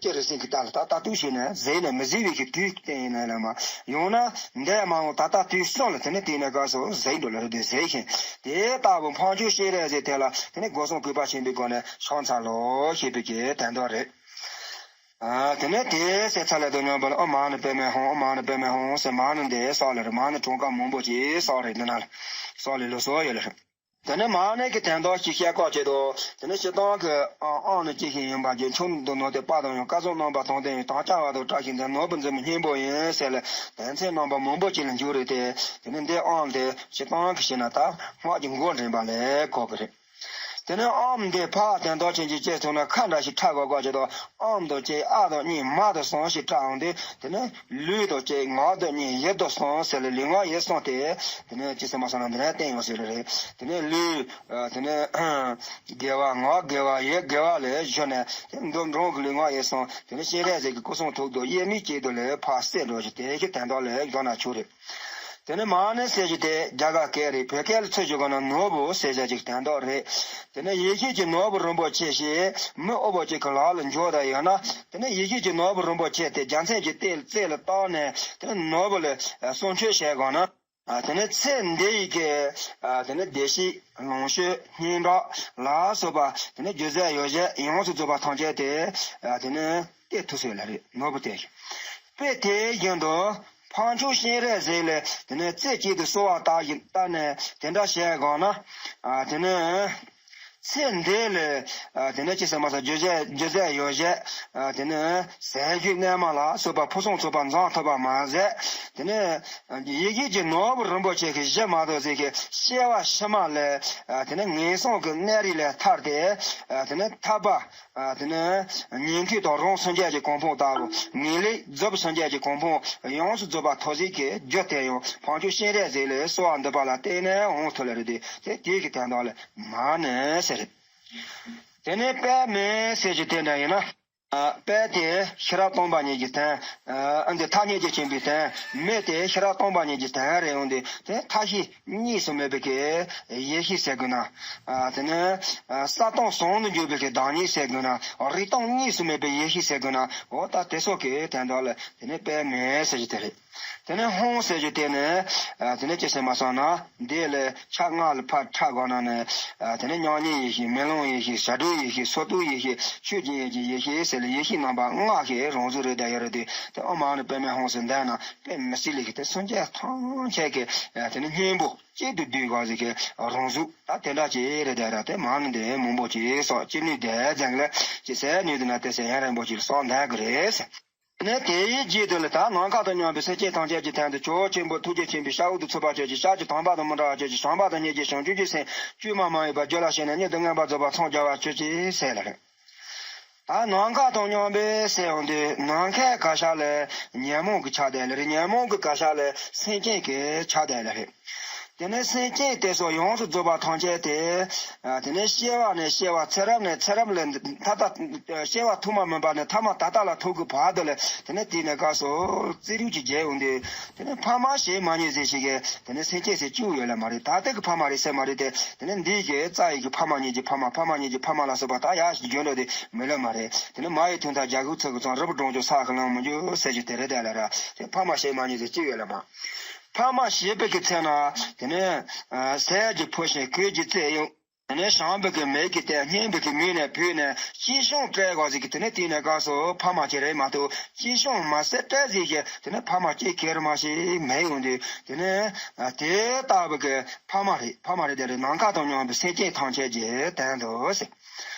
ཀྱེ་རེ་སེམས་ཀྱི་རྟ་ལ་ད་ལྟ་དུས་ཤིག་ནས་གཟིགས་ནས་མི་གཟིགས་པའི་གི་དུས་གཏན་ཡིན་ན་ལ་མ་ཡོང་ན་འདས་མ་འོངས་ད་ལྟ་དུས་གསུམ་ལ་དེ་ནི་དེ་ནས་སྐབས་སུ་གཟིགས་འགྲོ་ལ་རེ་དུས་གཟིགས་ཤིང་དེ་ལྟ་བུ་འཕགས་མཆོག་སྤྱན་རས་གཟིགས་དེ་ལ་དེ་ནི་སྒོ་གསུམ་གུས་པ་ཆེན་པོའི་སྒོ་ནས་ཕྱག་འཚལ་ལོ་ཞེས་པའི་གི་དོན་དག་རེད། ཨ་དེ་ནས་དེ་ཟེར་ཚར་ལས་དོ་སྙོམས་པ་ལ་ཨོཾ་མ་ཎི་པདྨེ་ཧཱུྃ། ཨོཾ་མ་ཎི་པདྨེ་ཧཱུྃ་ཟེར་མ་ཎི་འདི་གསོག་ལེ་རེད། མ་ཎི་གྲངས་ཀ་མང་པོ་ཅིག་གསོག་རེད། འདི་ན་ལ་གསོག་ལེ་ལོ་གསོག་ཡོད་ལེ་རེད། དེ་ནས་མ་ཎི་གི་དོན་དག་ཅིག་བཤད་ཀྱི་ཆེད་དུ་དེ་ནས་སྤྱིར་བཏང་གི་ཨ་ཨང་ནི་ཅི་ཞིག་ཡིན་པ་ཀྱི་ཆུང་དུ་ནོར་ཏེ་དཔའ་དང་ཡང་སྐལ་བཟང་རྣམ་པ་དང་ལྡན་ཡང་དམ་བཅའ་བ་དང་བཀྲ་ཤིས་འདི་ནོར་བུ་འཛིན་པའི་སྙིང་པོ་ཡིན་ཟེར་ལ་དོན་ཚན་རྣམ་པ་མང་པོ་ཅིག་ལ་འཇུག་རེད་དེ། དེ་ནས་འདི་ཨང་དེ་སྤྱིར་བཏང་གི་བཤད་ན་ད་སྔགས་ཀྱི་མགོ་འདྲེན་པ་ལས་གོ་གི་རེད། དེ་ནས་ཨམ་འདི་ཕར་དོན་དག་ཅན་གྱི་ཅེས་ཐུག་ན་ཁ་འདྲ་ཞིག་ཁྲ་གོ་གོ་ཅེས་དང་ཨམ་དང་ཅེས་ཨ་དང་གཉིས་མ་དང་སང་ཞིག་ཁྲ་འོང་དུས་དེ་ནས་ལུས་དང་ཅེས་ངག་དང་གཉིས་ཡིད་དང་སང་ཟེར་ལ་ལུས་ངག་ཡིད་སང་དེ་དེ་ནས་ཅི་ཟེར་མ་སོང་ན་འདི་ནས་བསྟན་ཡོང་ཟེར་ལ་རེད། དེ་ནས་ལུས་དེ་ནས་དགེ་བ་ངག་དགེ་བ་ཡིད་དགེ་བ་ལས་བཞོ་ནས་དེ་འདོམ་འགྲོང་གི་ལུས་ངག་ཡིད་སང་དེ་ནས་སྤྱན་རས་གཟིགས་ཀྱི་སྐུ་གསུང་ཐུགས་དང་དབྱེར་མེད་ཅིག་ཏུ་ལས་ཕར་གསལ་འགྲོ་ཞིག་དེ་ཞིག་དོན་དག་ལས་བཞོ་ན་ཆོག་རེད། དེ་ནས་མ་ཎི་ཟེར་རྒྱུ་དེ་རྒྱ་གར་སྐད་རེད། བོད་སྐད་ལ་ཚུར་བཞག་དགོས་ན་ནོར་བུ་ཟེར་བྱ་ཅིག་དོན་དག་རེད། དེ་ནས་ཡེ་ཤེས་ཀྱི་ནོར་བུ་རིན་པོ་ཆེ་ཞེས་མི་དབུལ་བ་ཅིག་གི་ལག་ལ་འབྱོར་བསྡད་ཡོད་ན། དེ་ནས་ཡེ་ཤེས་ཀྱི་ནོར་བུ་རིན་པོ་ཆེ་དེ་རྒྱལ་མཚན་གྱི་རྩེ་ལ་བཏགས་ནས་དེ་ནས་ནོར་བུ་ལ་གསུང་ཆོས་བྱས་དགོས་ན། དེ་ནས་ཚེ་འདི་ཡི་གི་དེ་ནས་བདེ་སྐྱིད་ལོངས་སྤྱོད་སྙན་གྲགས་ལ་སོགས་པ་དེ་ནས་རྒྱུ་རྫས་ཡོ་བྱད་ཡོངས་སུ་རྫོགས་པ་ཐམས་ཅད་དེ་དེ་ནས་སྟེར་ཐུབ་ཟེར་ལ་རེད། ནོར་བུ་སྟེར་ཞིང་། དཔེ་དེ་བཞིན་དུ་འཕགས་མཆོག་སྤྱན་རས་གཟིགས་ལ་དེ་ནས་རྩེ་གཅིག་ཏུ་གསོལ་བ་བཏབ་བཞིན་བཏབ་ནས་དེ་འདྲ་བྱས་དགོས་ན། ཨ་དེ་ནས་ཚེ་འདི་ལ་ཨ་དེ་ནས་ཅི་ཟེར་མ་ཟེར་རྒྱུ་རྫས་རྒྱུ་རྫས་ཡོ་བྱད་ཨ་དེ་ནས་ཟས་བཅུད་གནས་མལ་ལ་སོགས་པ་ཕུན་སུམ་ཚོགས་པ་འཛོམས་ཐུབ་པ་མ་ཟད། དེ་ནས་ཡེ་ཤེས་ཀྱི་ནོར་བུ་རིན་པོ་ཆེ་གི་གཞི་མ་གཏོགས་ཟིག་གི་སྐྱེ་བ་ཕྱི་མ་ལ་ཨ་དེ་ནས་ངན་སོང་གི་གནས་རིས་ལས་ཐར་ཏེ་ཨ་དེ་ནས་ཐར་པ། ཨ་དེ་ནས་ཉན་ཐོས་དང་རང་སངས་རྒྱས་ཀྱི་གོ་འཕང་ལྟ་བུ་ངེས་ལེགས་རྫོགས་སངས་རྒྱས་ཀྱི་གོ་འཕང་ཡོངས་སུ་རྫོགས་པ་ཐོབ་ཟིན་གྱི་རྒྱུ་དེ་ཡང་འཕགས་མཆོག་སྤྱན་རས་གཟིགས་ལ་གསོལ་བ་འདེབས་པ་ལ་བརྟེན་ནས་འོང་ཐུབ་ལ་རེད་དེ། དེ་དེ་གི་དོན་དག་ལ་མ་ཎི་ཟེར་རེད། དེ་ནས་དཔེ་མེད་ཟེར་གྱི་དེ་འདྲ་ཡིན་ན། ཨ་དཔེ་དེ་ཤེས་རབ་སྟོང་པ་ཉིད་ཀྱི་དོན། ཨ་འདི་ཐ་སྙད་ཀྱིས་མཁྱེན་པའི་དོན། མེད་དེ་ཤེས་རབ་སྟོང་པ་ཉིད་ཀྱི་དོན་རེད། འོན་ཏེ་དེ་ཐ་ཤལ་གཉིས་སུ་མེད་པའི་གི་ཡེ་ཤེས་ཟེར་དགོས་ན། ཨ་དེ་ནི་ཨ་ས་སྟོང་ཟུང་དུ་འཇུག་པའི་གི་བདག་ཉིད་ཟེར་དགོས་ན། རིག་སྟོང་གཉིས་སུ་མེད་པའི་ཡེ་ཤེས་ཟེར་དགོས་ན། འོ་ད་དེ་སོགས་ཀྱི་དོན་དག་ལ་དེ་ནི་དཔེ་མེད་ཟེར་རྒྱུ་དེ་རེད། དེ་ནི་ཧཱུྃ་ཟེར་རྒྱུ་དེ་ནི་ཨ་དེ་ནི་ཅི་ཟེར་མ་སོང་ན་འདི་ལ་ཆ་ལྔ་ལ་ཕར་ཕྲ་དགོས་ན་ནི། ཨ་དེ་ནི་མྱ་ངན་ཡེ་ཤེས། མེ་ལོང་ཡེ་ཤེས། བྱ་སྒྲོ་ཡེ་ཤེས། སོར་གཏོད་ཡེ་ཤེས། ཆོས་ཀྱི་དབྱིངས་ཀྱི་ཡེ་ཤེས་ཟེར་ལ་ཡེ་ཤེས་རྣམ་པ་ལྔ་ཞིག་རང་གཟུགས་རེད་བསྡད་ཡོད་རེད་དེ། དེ་ཨོཾ་མ་ཎི་པདྨེ་ཧཱུྃ་ཟེར་འདོན་ན་དཔེ་མི་སྲིད་ལེགས་ཀྱི་དེ་སངས་རྒྱས་ཐམས་ཅད་ཀྱི་དེ་ནི་སྙིང་པོ་གཅིག་ཏུ་བསྡུས་པ་ཞིག་གི་རང་གཟུགས་ད་དེ་འདྲ་ཅིག་རེད་བསྡད་ར། དེ་མ་ཎི་དེ་མང་པོ་ཅིག་སོགས་ཅི་ནུས་དེ་ཙམ་ལ་ཅི་ཟེར་ནུས་དེ་ན་དེ་ཟེར་ཡང་རིང་པོ་ཅིག་སོགས་འདོན་གི་རེད། ནས་དེའི་རྗེས་དེ་ལ་ད་ནམ་མཁའ་དང་མཉམ་པའི་སེམས་ཅན་ཐམས་ཅད་ཀྱི་དོན་དུ་ཇོ་བོ་ཆེན་པོ་ཐུགས་རྗེ་ཆེན་པོའི་ཤ་འུ་དུ་ཚུད་པར་གྱུར་ཅིག། ཤར་གྱི་དམ་པ་དང་མི་འབྲལ་བར་གྱུར་ཅིག། བྱམས་པ་དང་སྙིང་རྗེ་བྱང་ཆུབ་ཀྱི་སེམས་བཅོས་མ་མ་ཡིན་པར་རྒྱུད་ལ་ཞུགས་ནས་གཉིས་སུ་མངོན་པར་རྫོགས་པར་མཚམས་སྦྱར་བར་གྱུར་ཅིག་ཟེར་ལ་རེད། ད་ནམ་མཁའ་དང་མཉམ་པའི་ཟེར་ཡོང་དུས་ནམ་མཁའི་ག་ཤ་ལ་ཉོན་མོངས་ཀྱི་ཆགས་བསྡད་ལ་རེད། ཉོན་མོངས་ཀྱི་ག་ཤ་ལ་སེམས་ཅན་གྱི་ཆགས་བསྡད་ལ་རེད། དེ་ནས་སེམས་ཅན་དེ་ཚོ་ཡོངས་སུ་རྫོགས་པ་ཐམས་ཅད་དེ། ཨ་དེ་ནས་སྐྱེ་བ་ནས་སྐྱེ་བ་ཚེ་རབས་ནས་ཚེ་རབས་ལ་ད་ལྟ་སྐྱེ་བ་ཐོག་མ་མིན་པ་ནས་ཐ་མ་ད་ལྟ་ལ་ཐུག་གི་བར་དུ་ལ་དེ་ནས་དེ་ནས་སྐབས་སུ་རྩིས་རིག་ཅིག་བརྒྱབ་ཡོང་དུས་དེ་ནས་ཕ་མ་ཞེས་མ་ནི་ཟེར་ཞིག་གིས་དེ་ནས་སེམས་ཅན་ཟེར་བཅུག་ཡོད་ལ་མ་རེད། ད་ལྟ་གི་ཕ་མ་རེད་ཟེར་མ་རེད་དེ། དེ་ནས་འདི་གི་རྩ་ཡི་གི་ཕ་མ་གཉིས་ཀྱི་ཕ་མ་ཕ་མ་གཉིས་ཀྱི་ཕ་མ་ལ་སོགས་པ་ད་ཡག་ཞིག་རྒྱུན་འགྲོ་དེ་མི་ལ་མ་རེད། དེ་ནས་མ་ཡི་ཐུན་མཐར་རྒྱ་གུ་ཚུ་གི་ཚང་རི་བོ་འབྲོང་ཆུ་ས་གི་ལང་མི་འཇུ་ཟེར་ཞིག་དེ་རེད་དེ་ལ་ར། དེ་ཕ་མ་ཞེས་མ་ནི་ཟེར་བཅུག་ཡོད་ལ་མ། ཕ་མ་ཞེས་པའི་གི་ཚེ་ན་དེ་ནས་ཟས་ཀྱི་ཕོ་ཤེས་གོས་ཀྱི་རྩེ་གཡོགས། དེ་ནས་བྱམས་པའི་གི་མིག་གིས་བལྟས། སྙན་པའི་གི་མིག་ནས་བུས་ནས་སྐྱིད་ཤོང་སྤྲད་དགོས་ཟིག་གི་དེ་ནས་དེ་ནས་སྐབས་སུ་ཕ་མ་གཅིག་རེད་མ་གཏོགས་སྐྱིད་ཤོང་མ་ཟད་སྤྲད་ཟིག་གི་དེ་ནས་ཕ་མ་གཅིག་གེར་མ་ཞིག་མེད་ཡོང་དུས་དེ་ནས་དེ་ལྟ་བུ་གི་ཕ་མ་རེད། ཕ་མ་རེད་དེ་རེད། ནམ་མཁའ་དང་མཉམ་པའི་སེམས་ཅན་ཐམས་ཅད་ཀྱི་དོན་དུ་ཟེར།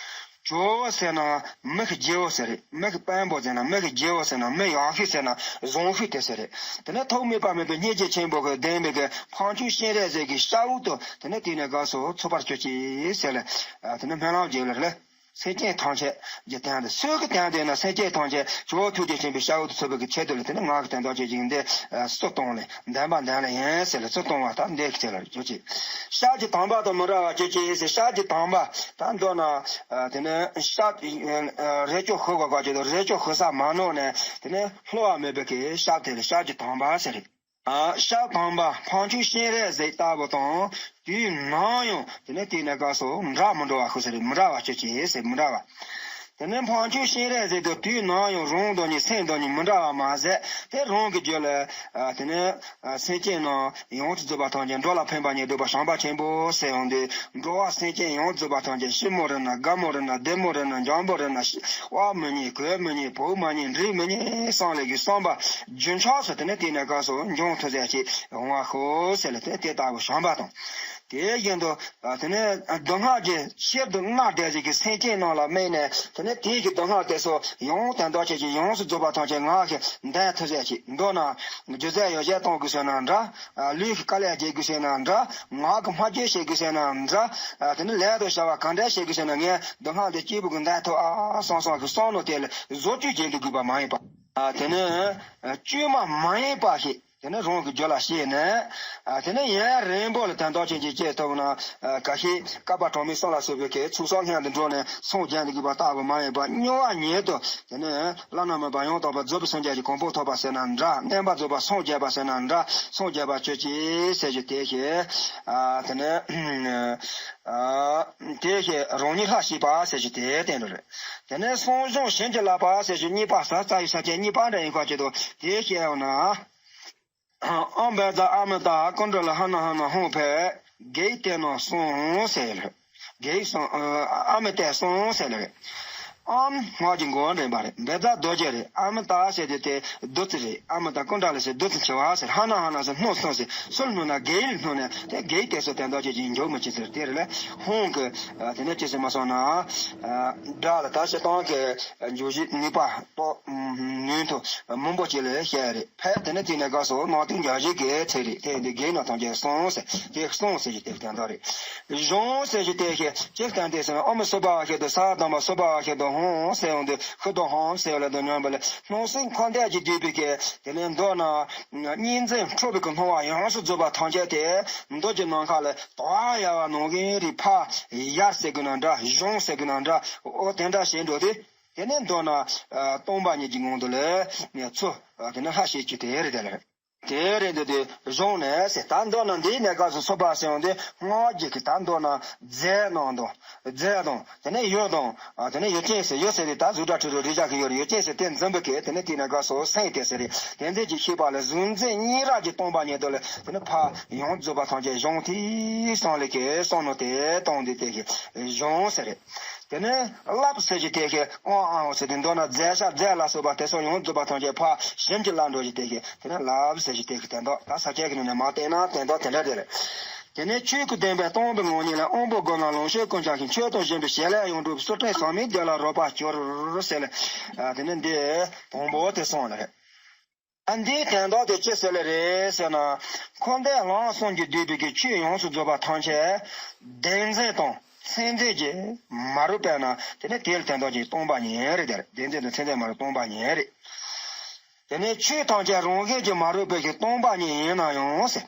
ཇོ་བོ་ཟེར་ན་མི་གི་རྗེ་བོ་ཟེར་རེད། མི་གི་དཔོན་པོ་ཟེར་ན་མི་གི་རྗེ་བོ་ཟེར་ན་མི་ཡག་ཤོས་ཟེར་ན་བཟང་ཤོས་དེ་ཟེར་རེད། དེ་ནས་ཐོག་མེད་པ་མེད་པའི་སྙིང་རྗེ་ཆེན་པོ་གི་ལྡན་པའི་གི་འཕགས་མཆོག་སྤྱན་རས་གཟིགས་ཀྱི་ཤ་འུ་དུ་དེ་ནས་དེ་ནས་སྐབས་སུ་ཚུད་པར་གྱུར་ཅིག་ཟེར་ལ། དེ་ནས་སྨོན་ལམ་རྒྱག་ལ་ལ། སེམས་ཅན་ཐམས་ཅད་ཀྱི་དོན་དུ་སུ་གི་དོན་དུ་ན་སེམས་ཅན་ཐམས་ཅད་ཇོ་བོ་ཐུགས་རྗེ་ཆེན་པོའི་ཤ་འུ་དུ་ཚུད་པའི་གི་ཆེད་དུ་ལ་དེ་ནས་ང་གི་དོན་དག་ཅིག་ཡིན་ཏེ་གསོལ་གཏོང་ལ་འདོན་པ་འདོན་ལ་ཡིན་ཟེར་ལ་གསོལ་གཏོང་བ་དང་འདས་ཀྱི་ཚེ་ལ་གྱུར་ཅིག། ཤར་གྱི་དམ་པ་དང་མི་འབྲལ་བར་གྱུར་ཅིག་ཟེར། ཤར་གྱི་དམ་པ་ད་མདོར་ན་དེ་ནས་ཤར་རས་ལྕོག་ཤོར་བ་ག་ཅིག་དང་རས་ལྕོག་ཤོར་ས་མ་ནོར་ནས་དེ་ནས་ལྷོ་བ་མེད་པའི་གི་ཤར་དེ་ལ་ཤར་གྱི་དམ་པ་ཟེར། ཤར་དམ་པ་འཕགས་མཆོག་སྤྱན་རས་གཟིགས་ལྟ་བུ་དང་དུས་ནམ་ཡང་དེ་ནས་དེ་ནས་སྐབས་སུ་འབྲལ་མི་འགྲོ་བ་ཤོག་ཟེར། མི་འབྲལ་བ་གྱུར་ཅིག་ཟེར། མི་འབྲལ་བ། དེ་ནས་འཕགས་མཆོག་སྤྱན་རས་གཟིགས་དང་དུས་ནམ་ཡང་རང་དང་གཉིས་སེམས་དང་གཉིས་མི་འབྲལ་བ་མ་ཟད་དེ་རང་གི་རྒྱུད་ལ་དེ་ནས་སེམས་ཅན་རྣམས་ཡོངས་སུ་རྫོགས་པ་ཐམས་ཅད་འགྲོ་ལ་ཕན་པ་ཉིད་སྒྲུབ་པ་བྱམས་པ་ཆེན་པོ་ཟེར་ཡོང་དུས་འགྲོ་བ་སེམས་ཅན་ཡོངས་སུ་རྫོགས་པ་ཐམས་ཅད་ཞི་མོ་རེད་ན་དགའ་མོ་རེད་ན་བདེ་མོ་རེད་ན་འཇམ་པོ་རེད་ན་དབང་མི་ཉན་གོས་མི་ཉན་བོ་མ་ཉན་འབྲས་མི་ཉན་བསམ་ལས་ཀྱི་བསམ་པ་རྒྱུན་ཆགས་སུ་དེ་ནས་དེ་ནས་སྐབས་སུ་འབྱུང་ཐུབ་ཟེར་ཅིག་འོང་བ་ཤོག་ཟེར་ལ་དེ་དེ་ལྟ་བུ་བྱམས་པ་དང་། དེ་བཞིན་དུ་དེ་ནས་སྡུག་བསྔལ་གྱི་ཕྱིར་དུ་མནར་བསྡད་ཅིག་གི་སེམས་ཅན་རྣམས་ལ་དམིགས་ནས་དེ་ནས་དེའི་གི་སྡུག་བསྔལ་དེ་ཚོ་ཡང་དེ་འདྲ་ཅིག་གི་ཡོངས་སུ་རྫོགས་པ་ཐམས་ཅད་ང་གིས་འདའ་ཐུབ་ཟེར་ཅིག་མདོར་ན་སྒྱུ་རྩལ་ཡོ་བྱད་གཏོང་དགོས་ཟེར་ན་འདྲ། ལུས་ཀྱི་དཀའ་ལས་རྒྱག་དགོས་ཟེར་ན་འདྲ། ངག་གི་སྨྲ་བརྗོད་བྱེད་དགོས་ཟེར་ན་འདྲ། དེ་ནས་ལས་དང་བྱ་བ་གང་འདྲ་བྱེད་དགོས་ཟེར་ན་ངས་སྡུག་བསྔལ་འདི་སྐྱེས་བུ་གིས་འདའ་ཐུབ་ཨ་བསམ་བསམ་གི་བསམ་མནོ་དེ་ལ་བཟོ་བཅོས་བྱེད་དུ་དགོས་པ་མ་ཡིན་པ། དེ་ནས་བཅོས་མ་མ་ཡིན་པ་ཞིག་དེ་ནས་རང་གི་རྒྱུད་ལ་སྐྱེས་ནས། དེ་ནས་ཡུན་རིང་པོ་ལ་དོན་དག་ཅན་གྱི་སྐྱེས་ཐུབ་ན། ཁ་ཤས་བསྐལ་པ་གྲངས་མེད་གསུམ་ལ་སོགས་པའི་གི་ཚོགས་བསགས་སྔོན་དུ་འགྲོ་ནས་སངས་རྒྱས་འདི་དགོས་པ་ལྟ་བུ་མ་ཡིན་པ་མྱུར་བ་ཉིད་དུ་དེ་ནས་བླ་ན་མེད་པ་ཡང་དག་པར་རྫོགས་པའི་སངས་རྒྱས་ཀྱི་གོ་འཕང་ཐོབ་པ་ཟེར་ན་འདྲ། མངོན་པར་རྫོགས་པ་སངས་རྒྱས་པ་ཟེར་ན་འདྲ། སངས་རྒྱས་པ་ཆོས་ཅན་ཟེར་རྒྱུ་དེ་ཞེས། དེ་ནས་དེ་ཞེས་རང་ཉིད་ལྷག་ཤེས་པ་ཟེར་རྒྱུ་དེ་བསྟན་འགྲོ་རེད། དེ་ནས་གསང་སྦྱངས་བྱིན་གྱིས་བརླབས་པ་ཟེར་རྒྱུ་གཉིས་པ་ས་རྩ་བའི་ས་བཅད་གཉིས་པ་འདྲ་ཡིན་ཁ་ཅིག་ཏུ་དེ་བཤད་ཡོང་ན། ཨོཾ་བཛྲ་ཨ་མི་ཏ་ཀུན་ཌ་ལི་ཧ་ན་ཧ་ན་ཧཱུྃ་ཕཊ། བགེགས་གཏད་ནོ་གསུམ་ཟེར་ལ། བགེགས་གསུམ། ཨ་མི་ཏ་གསུམ་ཟེར་ལ། ཨོཾ་སྔགས་ཀྱི་མགོ་འདྲེན་པ་རེད། བཛྲ་རྡོ་རྗེ་རེད། ཨ་མི་ཏ་ཟེར་དུས་དེ་བདུད་རྩི་རེད། ཨ་མི་ཏ་ཀུན་ཌ་ལི་ཟེར་བདུད་རྩི་འཆི་བ་ཟེར། ཧ་ན་ཧ་ན་ཟེར་སྣོད་གསུམ་ཟེར། སུ་ལ་སྣོན་ན་བགེགས་ལ་སྣོན་ནས་དེ་བགེགས་གཏད་སོ་དེ་འདྲ་ཅིག་ཅིག་འཇོག་མི་བྱེད་ཟེར། དེ་རེད་ལ་ཧཱུྃ་གི་དེ་ནས་ཅི་ཟེར་མ་སོང་ན། སྒྲ་ལ་ད་སྤྱིར་བཏང་གི་འཇུག་གཞི་ནུས་པ་ཏོག་ནུས་མཐུ་མང་པོ་ཅིག་ལ་བཤད་རེད། ཕལ་དེ་ནི་དེ་ནས་དགའ་སོ་ནང་དུ་འཇའ་གཞི་གི་ཚེ་རེད། དེ་འདི་བགེགས་རྣམས་ཐམས་ཅད་གསུམ་ཟེར་དེ་གསུམ་ཟེར་གྱི་དེ་བསྟན་ཏོ་རེད། གཞུང་ཟེར་གྱི་དེ་ཞེས་ཅི་བསྟན་ཏེ་ཟེར་ན། ཨོཾ་སྭ་བྷཱ་ཝ་ཤ་དང་ས་དང་པོ་སྭ་བྷཱ་ཝ་ཤ་དང་ཧཱུྃ་ཟེར་ཡོང་དུས་ཤུ་དང་ཧཱུྃ་ཟེར་བ་ལ་དང་མཉམ་པ་ལས་སྣང་སྲིད་འཁོར་འདས་ཀྱི་བསྡུས་པའི་གི་དེ་ནས་མདོར་ན་གཉིས་འཛིན་འཁྲུལ་པའི་གི་སྣང་བ་ཡོངས་སུ་རྫོགས་པ་ཐམས་ཅད་དེ་མདོ་གི་ནམ་མཁའ་ལ་དར་ཡལ་བ་ནང་བཞིན་རེད། ཕར་ཡར་ཟེར་དགོས་ན་འདྲ། གཞུང་ཟེར་དགོས་ན་འདྲ། འོ་དེ་འདྲ་བྱས་འགྲོ་དུས། དེ་ནས་མདོར་ན་སྟོང་པ་ཉིད་ཀྱི་ངང་དུ་ལས་ཚུར་དེ་ནས་ལྷག་བྱེད་ཀྱི་དེ་རེད། དེ་ལ་དེ་རེད་འདུག་དེ་གཞུང་ནས་ཟེར། ད་མདོར་ན་འདིའི་གནས་སྐབས་སུ་སྭ་བྷཱ་ཟེར་ཡོང་དུས་སྔགས་ཀྱི་གི་ད་མདོར་ན་རྫས་རྣམས་དང་རྫས་དང་དེ་ནས་ཡུལ་དང་། དེ་ནས་ཡུལ་ཅན་ཟེར། ཡུལ་ཟེར་དུས་ད་གཟུགས་སྒྲ་དྲི་རོ་རེག་བྱ་གི་ཡུལ་རེད། ཡུལ་ཅན་ཟེར་དེ་འཛིན་པའི་གི་དེ་ནས་དེའི་གནས་སྐབས་སུ་སེམས་དེ་ཟེར་རེད། དེ་འཛིན་གྱི་ཤེས་པ་ལ་གཟུང་འཛིན་གཉིས་རབ་ཀྱི་སྟོང་པ་ཉིད་དུ་ལ་དེ་ནས་ཕར་ཡོངས་རྫོགས་པ་ཐམས་ཅད་གཞུང་དེའི་སང་ལས་ཀྱི་བསམ་མནོ་དེ་བཏང་དུས་དེ་གི་གཞུང་ཟེར་རེད། དེ་ནས་བརླབས་ཟེར་གྱི་དེ་གི་ཨོཾ་ཨཱཿཧཱུྃ་ཟེར་དུས་མདོར་ན་རྫས་སྦྱང་རྫས་ལ་སོགས་པ་དེ་ཚོ་ཡོངས་རྫོགས་པ་ཐམས་ཅད་ཕར་བྱིན་གྱིས་བརླབས་འགྲོ་གི་དེ་གི་དེ་ནས་བརླབས་ཟེར་གྱི་དེ་གི་དོན་དག་ད་ས་སྐྱ་གི་ནང་ནས་མར་བལྟས་ན་དོན་དག་དེ་འདྲ་དེ་རེད། དེ་ནས་ཆོས་ཀྱི་བདེན་པ་སྟོང་པའི་ངང་ཉིད་ལ། དབང་པོ་སྒོ་ནས་ལོངས་སྤྱོད་ཀུན་སྦྱངས་ཤིང་། མཆོད་དང་བཞེས་པའི་བྱེད་ལས་ཡོངས་གྲུབ། ཚུལ་ཁྲིམས་ཟག་མེད་བདེ་ལ་རོལ་པར་གྱུར་ཟེར་ལ། དེ་ནས་འདི་དང་པོ་དེ་སོང་ལ་རེད། ཨ་འདིའི་དོན་དག་དེ་ཅི་ཟེར་ལེ་རེད་ཟེར་ན། འཁོར་འདས་ལམ་གསུམ་གྱིས་བསྡུས་པའི་གི་ཆོས་ཡོངས་སུ་རྫོགས་པ་ཐམས་ཅད་བདེན་འཛིན་དང་མཚན་འཛིན་གྱིས་མ་རིག་པས་ན་དེ་ནི་དེ་ལ་དོན་དག་ཅིག་སྟོང་པ་ཉིད་རེད། དེ་བདེན་འཛིན་དང་མཚན་འཛིན་མ་རིག་སྟོང་པ་ཉིད་རེད། དེ་ནི་ཆོས་ཐམས་ཅད་རང་བཞིན་གྱིས་མ་རིག་པའི་གི་སྟོང་པ་ཉིད་ཡིན་ན་ཡང་ཟེར།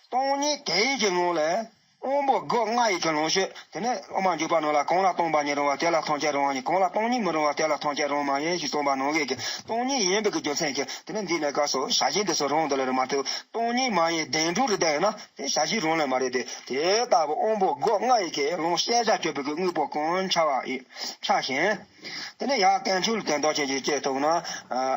སྟོང་ཉིད་དེ་ཡི་གི་ངང་ལས། དབང་པོ་སྒོ་ལྔ་ཡི་གི་ལོངས་སྤྱོད། དེ་ནས་དབུ་མ་འཇུག་པ་ནང་ལ་གང་ལ་སྟོང་པ་ཉིད་རུང་བ་དེ་ལ་ཐམས་ཅད་རུང་བ་ཉིད། གང་ལ་སྟོང་ཉིད་མི་རུང་བ་དེ་ལ་ཐམས་ཅད་རུང་མ་ཡིན་ཞེས་གསུངས་པ་ནང་བཞིན་གྱི་སྟོང་ཉིད་ཡིན་པའི་གི་རྒྱུ་མཚན་གྱིས་དེ་ནས་འདི་ནས་སྐབས་སུ་བྱ་བྱེད་འདི་ཚོ་རུང་དུ་ལ་རེད་མ་གཏོགས་སྟོང་ཉིད་མ་ཡིན་བདེན་གྲུབ་རེད་བསྡད་ཡོད་ན་དེ་བྱ་བྱེད་རུང་ལ་མ་རེད་དེ། དེ་ལྟ་བུ་དབང་པོ་སྒོ་ལྔ་ཡི་གི་ལོངས་སྤྱད་བྱ་སྤྱོད་པའི་གི་དངོས་པོ་གང་འཆར་བ་ཡིན་འཆར་ཞིང་། དེ་ནས་ཡང་དཀོན་མཆོག་ལ་དོན་དག་ཅན་གྱི་སྐྱེས་ཐུབ་ན།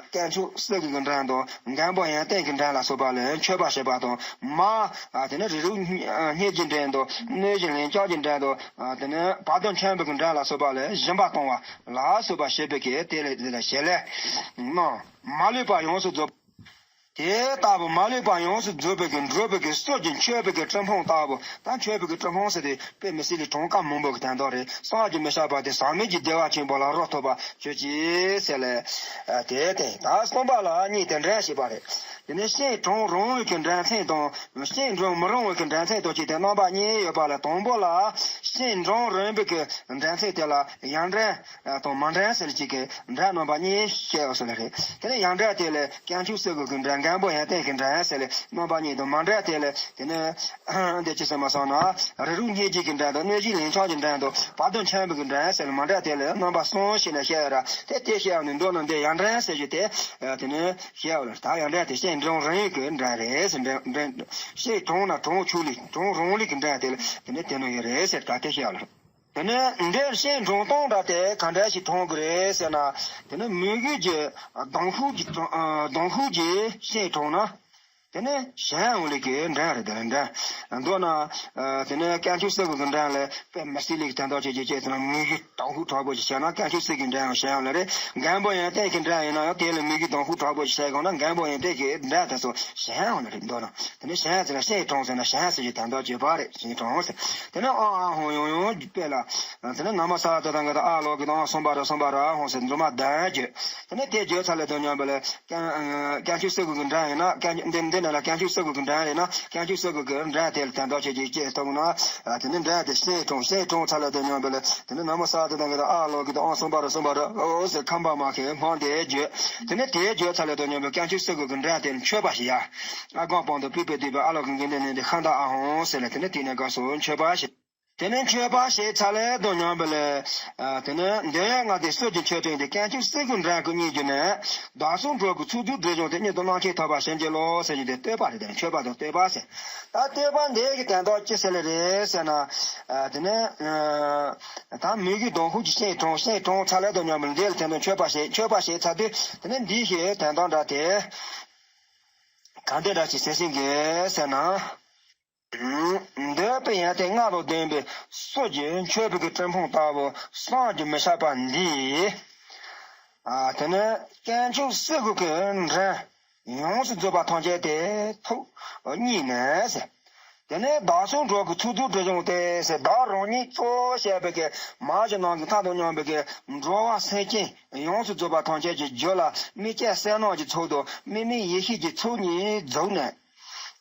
དཀོན་མཆོག་སྲས་ཀྱི་འདྲེན་དང་མགོན་པོ་ཡོན་ཏན་གྱི་འདྲེན་ལ་སོགས་པ་ལ་མཆོད་པ་བྱེད་པ་དང་མ། དེ་ནས་རིགས་རུས་སྙིང་རྗེའི་འདྲེན་དང་གནོད་སྦྱིན་ལན་ཆགས་ཀྱི་འདྲེན་དང་། དེ་ནས་བར་དོ་མཆོད་པའི་འདྲེན་ལ་སོགས་པ་ལ་སྦྱིན་པ་གཏོང་བ་ལ་སོགས་པ་བྱེད་པའི་གི་དེ་ལས་དེ་ལ་བྱེད་ལས་རྣམས་མ་ལུས་པ་ཡོངས་སུ་རྫོགས། དེ་ལྟ་བུ་མ་ལུས་པ་ཡོངས་སུ་རྫོགས་པའི་གི་འགྲོ་བའི་གི་སྲོག་གི་མཆོད་པའི་གི་སྤྲིན་ཕུང་ལྟ་བུ། ད་མཆོད་པའི་གི་སྤྲིན་ཕུང་ཟེར་དེ་དཔེ་མི་སྲིད་ལས་གྲངས་ཀ་མང་པོ་གི་དོན་དག་རེད། བསམ་གྱིས་མི་ཁྱབ་པ་དེ་ཟག་མེད་ཀྱི་བདེ་བ་ཆེན་པོ་ལ་རོལ་ཐུབ་པ་ཁྱོད་ཀྱིས་ཟེར་ལས། དེ་སྟེ་ད་གསུམ་པ་ལ་གཉིས་དེ་འདྲ་ཞིག་པ་རེད། དེ་ནས་སྤྱན་དྲང་རིང་བའི་གི་འགྲན་ཚད་དང་སྤྱན་དྲང་མི་རིང་བའི་གི་འགྲན་ཚད་དང་བཅས་ཏེ་རྣམ་པ་གཉིས་ཡོད་པ་ལ། དང་པོ་ལ་སྤྱན་དྲང་རིང་བའི་གི་འགྲན་ཚད་དེ་ལ་ཡར་འགྲན་དང་མར་འགྲན་ཟེར་གྱི་གི་འགྲན་རྣམ་པ་གཉིས་བཤད་ཡོད་ཟེར་ལ་རེད། དེ་ནས་ཡར་འགྲན་དེ་ལས་དཀོན་མཆོག་སྲས་ཀྱི་གི་འགྲན། མགོན་པོ་ཡོན་ཏན་གྱི་འགྲན་ཟེར་ལས་རྣམ་པ་གཉིས་དང་། མར་འགྲན་དེ་ལས་དེ་ནས་འདི་ཅི་ཟེར་མ་སོང་ན་རིགས་རུས་སྙིང་རྗེ་གི་འགྲན་དང་གནོད་སྦྱིན་ལན་ཆགས་ཀྱི་འགྲན་དང་བར་དོ་མཆོད་པའི་གི་འགྲན་ཟེར་ལས་མར་འགྲན་དེ་ལས་རྣམ་པ་གསུམ་བྱས་ནས་བཤད་ཡོད་ར། དེ་དེ་བཤད་ཡོད་ནི་མདོར་ན་འདི་ཡར་འགྲན་ཟེར་རྒྱུ་དེ་དེ་ནས་བཤད་ཡོད་ལ། ད་ཡར་འགྲན་དེ་སྤྱན་དྲང་རིང་གི་འགྲན་རེད་ཟེར། འགྲན་འགྲན་སྤྱན་དྲང་ན་དྲང་ཕྱོགས་ལས་དྲང་རིང་ལས་གི་འགྲན་དེ་ལ་དེ་ནས་དེ་ནོ་ཡོད་རེད་ཟེར། ད་དེ་བཤད་ཡོད་ལ། དེ་ནས་འདིར་སྤྱན་དྲང་སྟངས་འདྲ་དེ་ག་འདྲ་ཞིག་དྲང་དགོས་རེད་ཟེར་ན། དེ་ནས་མོས་གུས་ཀྱི་གདིང་ཤུགས་ཀྱི་གདིང་ཤུགས་ཀྱིས་སྤྱན་དྲངས་ན། དེ་ནས་གཞན་ཡང་ལས་ཀྱི་འགྲན་རེད། དེ་ནས་འགྲན་མདོར་ན། ཨ་དེ་ནས་དཀོན་མཆོག་གསེར་དངུལ་གྱི་འགྲན་ལས་དཔེ་མི་སྲིད་ལས་ཀྱི་དོན་དག་ཆེ་ཆེ་ཆེ་ཚང་མིག་གིས་དང་ཤུགས་དྲག་པོ་ཞིག་བྱས་ན་དཀོན་མཆོག་གསེར་དངུལ་གྱི་འགྲན་ཡང་གཞན་ཡང་ལས་རེད། མགོན་པོ་ཡོན་ཏན་གྱི་འགྲན་ཡིན་ན་ཡང་དེ་ལ་མིག་གིས་དང་ཤུགས་དྲག་པོ་ཞིག་བྱས་གོང་ན་མགོན་པོ་ཡོན་ཏན་གྱི་འགྲན་དེ་ཚོ་གཞན་ཡང་ལས་རེད། མདོར་ན་དེ་ནས་གཞན་ཡང་ཟེར་ན་གཞན་ཡི་གྲོང་ཟེར་ན་གཞན་ཡང་ཟེར་གྱི་དོན་དག་བརྗོད་པ་རེད། གཞན་གྲོང་ཟེར། དེ་ནས་ཨང་ཨ་ཧོང་ཡོང་ཡོང་དཔེ་ལ། དེ་ནས་ན་མོ་ས་ཏ་ད་ག་ད་ཨ་ལོ་གི་དང་གསུམ་པ་ར་གསུམ་པ་ར་ཧོང་ཟེར་འགྲོ་མ་གདན་བརྗོད། དེ་ནས་དེ་བརྗོད་ཚར་ལས་དོན་སྙོམས་པ་ལས། དཀོན་མཆོག་གསེར་དངུལ་གྱི་འགྲན་ཡིན་ན་དཀོན་འདི་འདི་ནས་ལ་དཀོན་མཆོག་གསེར་དངུལ་གྱི་འགྲན་ཡིན་ན་དཀོན་མཆོག་གསེར་དངུལ་གྱི་འགྲན་དེ་ལ་དོན་དག་ཆེ་ཆེ་ཅེས་གཏོང་ན། དེ་ནས་འགྲན་དེ་གཞན་གྲོང་གཞན་གྲོང་ཚར་ལས་དོན་སྙོམས་པ་ལས་དེ་ནས་ན་མོ་ས་ཏ་ད་ག་ད་ཨ་ལོ་གི་དང་གསུམ་པ་ར་གསུམ་པ་ར་ཨོ་ཟེར་ཁམས་པ་མ་ཁེ་སྔོན་དེ་བརྗོད། དེ་ནས་དེ་བརྗོད་ཚར་ལས་དོན་སྙོམས་པ་དཀོན་མཆོག་གསེར་དངུལ་གྱི་འགྲན་དེ་ལ་མཆོད་པ་ཞེས་ཡ། ཨ་དགོངས་པང་དུ་སྤོས་པའི་བསྡུས་པའི་ཨ་ལོ་གི་འགན་དེ་ནས་འདི་ཤ་མདའ་ཨ་ཧོང་ཟེར་ལ་དེ་ནས་དེ་ནས་དགའ་སོ་མཆོད་པ་ཞེས། དེ་ནས་མཆོད་པ་བྱས་ཚར་ལས་དོན་སྙོམས་པ་ལས། དེ་ནས་འདོད་ཡོན་ལྔ་ལྡན་གསེར་གྱི་མཆོད་སྤྲིན་དེ་དཀོན་མཆོག་གསེར་དངུལ་གྱི་འགྲན་གྱི་སྙིང་བརྒྱུད་ནས། བདག་སོགས་འགྲོ་ཀུན་ཚོགས་བསགས་སྒྲིབ་སྦྱངས་ཏེ། མྱུར་དུ་རློམ་ཆེན་ཐོབ་པར་བྱིན་གྱིས་རློབས་ཟེར་གྱི་དེ་བསྟོད་པ་རེད། དེ་ནས་མཆོད་པ་དང་བསྟོད་པ་ཟེར། ད་བསྟོད་པ་འདི་གི་དོན་དག་ཅི་ཟེར་ལེ་རེད་ཟེར་ན། དེ་ནས་ད་མོས་གུས་གདུང་ཤུགས་ཀྱིས་གཞན་གྲོང་གཞན་གྲོང་ཚར་ལས་དོན་སྙོམས་པ་ལས་འདི་ལ་དོན་དུ་མཆོད་པ་བྱས། མཆོད་པ་བྱས་ཚར་དུས་དེ་ནས་འདི་ཞེས་དོན་དག་འདྲ་དེ་གང་འདྲ་འདྲ་ཅིག་ཟེར་སྲིད་གི་ཟེར་ན། འདོད་པའི་ཡོན་ཏན་ལྔ་དང་ལྡན་པའི་གསེར་གྱི་མཆོད་པའི་གི་སྤྲིན་ཕུང་ལྟ་བུ་བསམ་གྱིས་མི་ཁྱབ་པ་འདིས། ཨ་དེ་ནས་དཀོན་མཆོག་གསེར་དངུལ་གྱི་འགྲན་ཡོངས་སུ་རྫོགས་པ་ཐམས་ཅད་དེ་ཐུགས་མཉེས་ནས་ཟེར། དེ་ནས་བདག་སོགས་འགྲོ་ཀུན་ཚོགས་བསགས་སྒྲིབ་སྦྱངས་ཏེ་ཟེར། བདག་རང་ཉིད་གཙོ་བོ་བྱས་པའི་གི་མ་གྱུར་ནམ་མཁའི་མཐའ་དང་མཉམ་པའི་གི་འགྲོ་བ་སེམས་ཅན་ཡོངས་སུ་རྫོགས་པ་ཐམས་ཅད་ཀྱི་རྒྱུད་ལ་དམིགས་བཅས་བསོད་ནམས་ཀྱི་ཚོགས་དང་དམིགས་མེད་ཡེ་ཤེས་ཀྱི་ཚོགས་གཉིས་རྫོགས་ནས།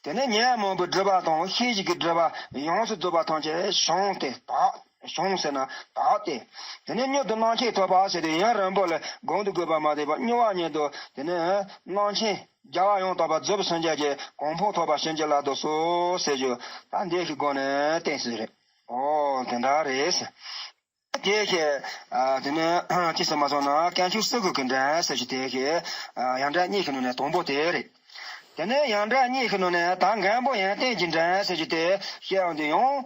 དེ་ནས་ཉོན་མོངས་པའི་སྒྲིབ་པ་དང་ཤེས་བཞིན་གྱི་སྒྲིབ་པ་ཡོངས་སུ་རྫོགས་པ་ཐམས་ཅད་བྱང་སྟེ་དག་བྱང་ཟེར་ན་དག་སྟེ། དེ་ནས་མྱུར་དུ་རློམ་ཆེན་ཐོབ་པ་ཟེར་ཏེ་ཡུན་རིང་པོ་ལ་གོང་དུ་བཀོད་པ་མ་བསྡད་པར་མྱུར་བ་ཉིད་དུ་དེ་ནས་རློམ་ཆེན་རྒྱལ་བ་ཡང་དག་པར་རྫོགས་པའི་སངས་རྒྱས་ཀྱི་གོ་འཕང་ཐོབ་པར་བྱིན་གྱིས་བརླབ་ཏུ་གསོལ་ཟེར་ཞུ། ད་འདི་ཞིག་སྒོ་ནས་བསྟན་ཟེར་རེད། ཨོ་དེ་འདྲ་རེད། དེ་ཞེས་དེ་ནས་ཅི་ཟེར་མ་སོང་ན་དཀོན་མཆོག་གསེར་དངུལ་གྱི་འགྲན་ཟེར་ཞུ། དེ་ཞེས་ཡོངས་འགྲན་གཉིས་ཀྱི་ནང་ནས་དང་པོ་དེ་རེད། དེ་ནས་ཡོངས་འགྲན་གཉིས་ཀྱི་ནང་ནས་ད་མགོན་པོ་ཡོན་ཏན་གྱི་འགྲན་ཟེར་ཞུ་དེ་ཞེས་ཡང་དེ་ཡང་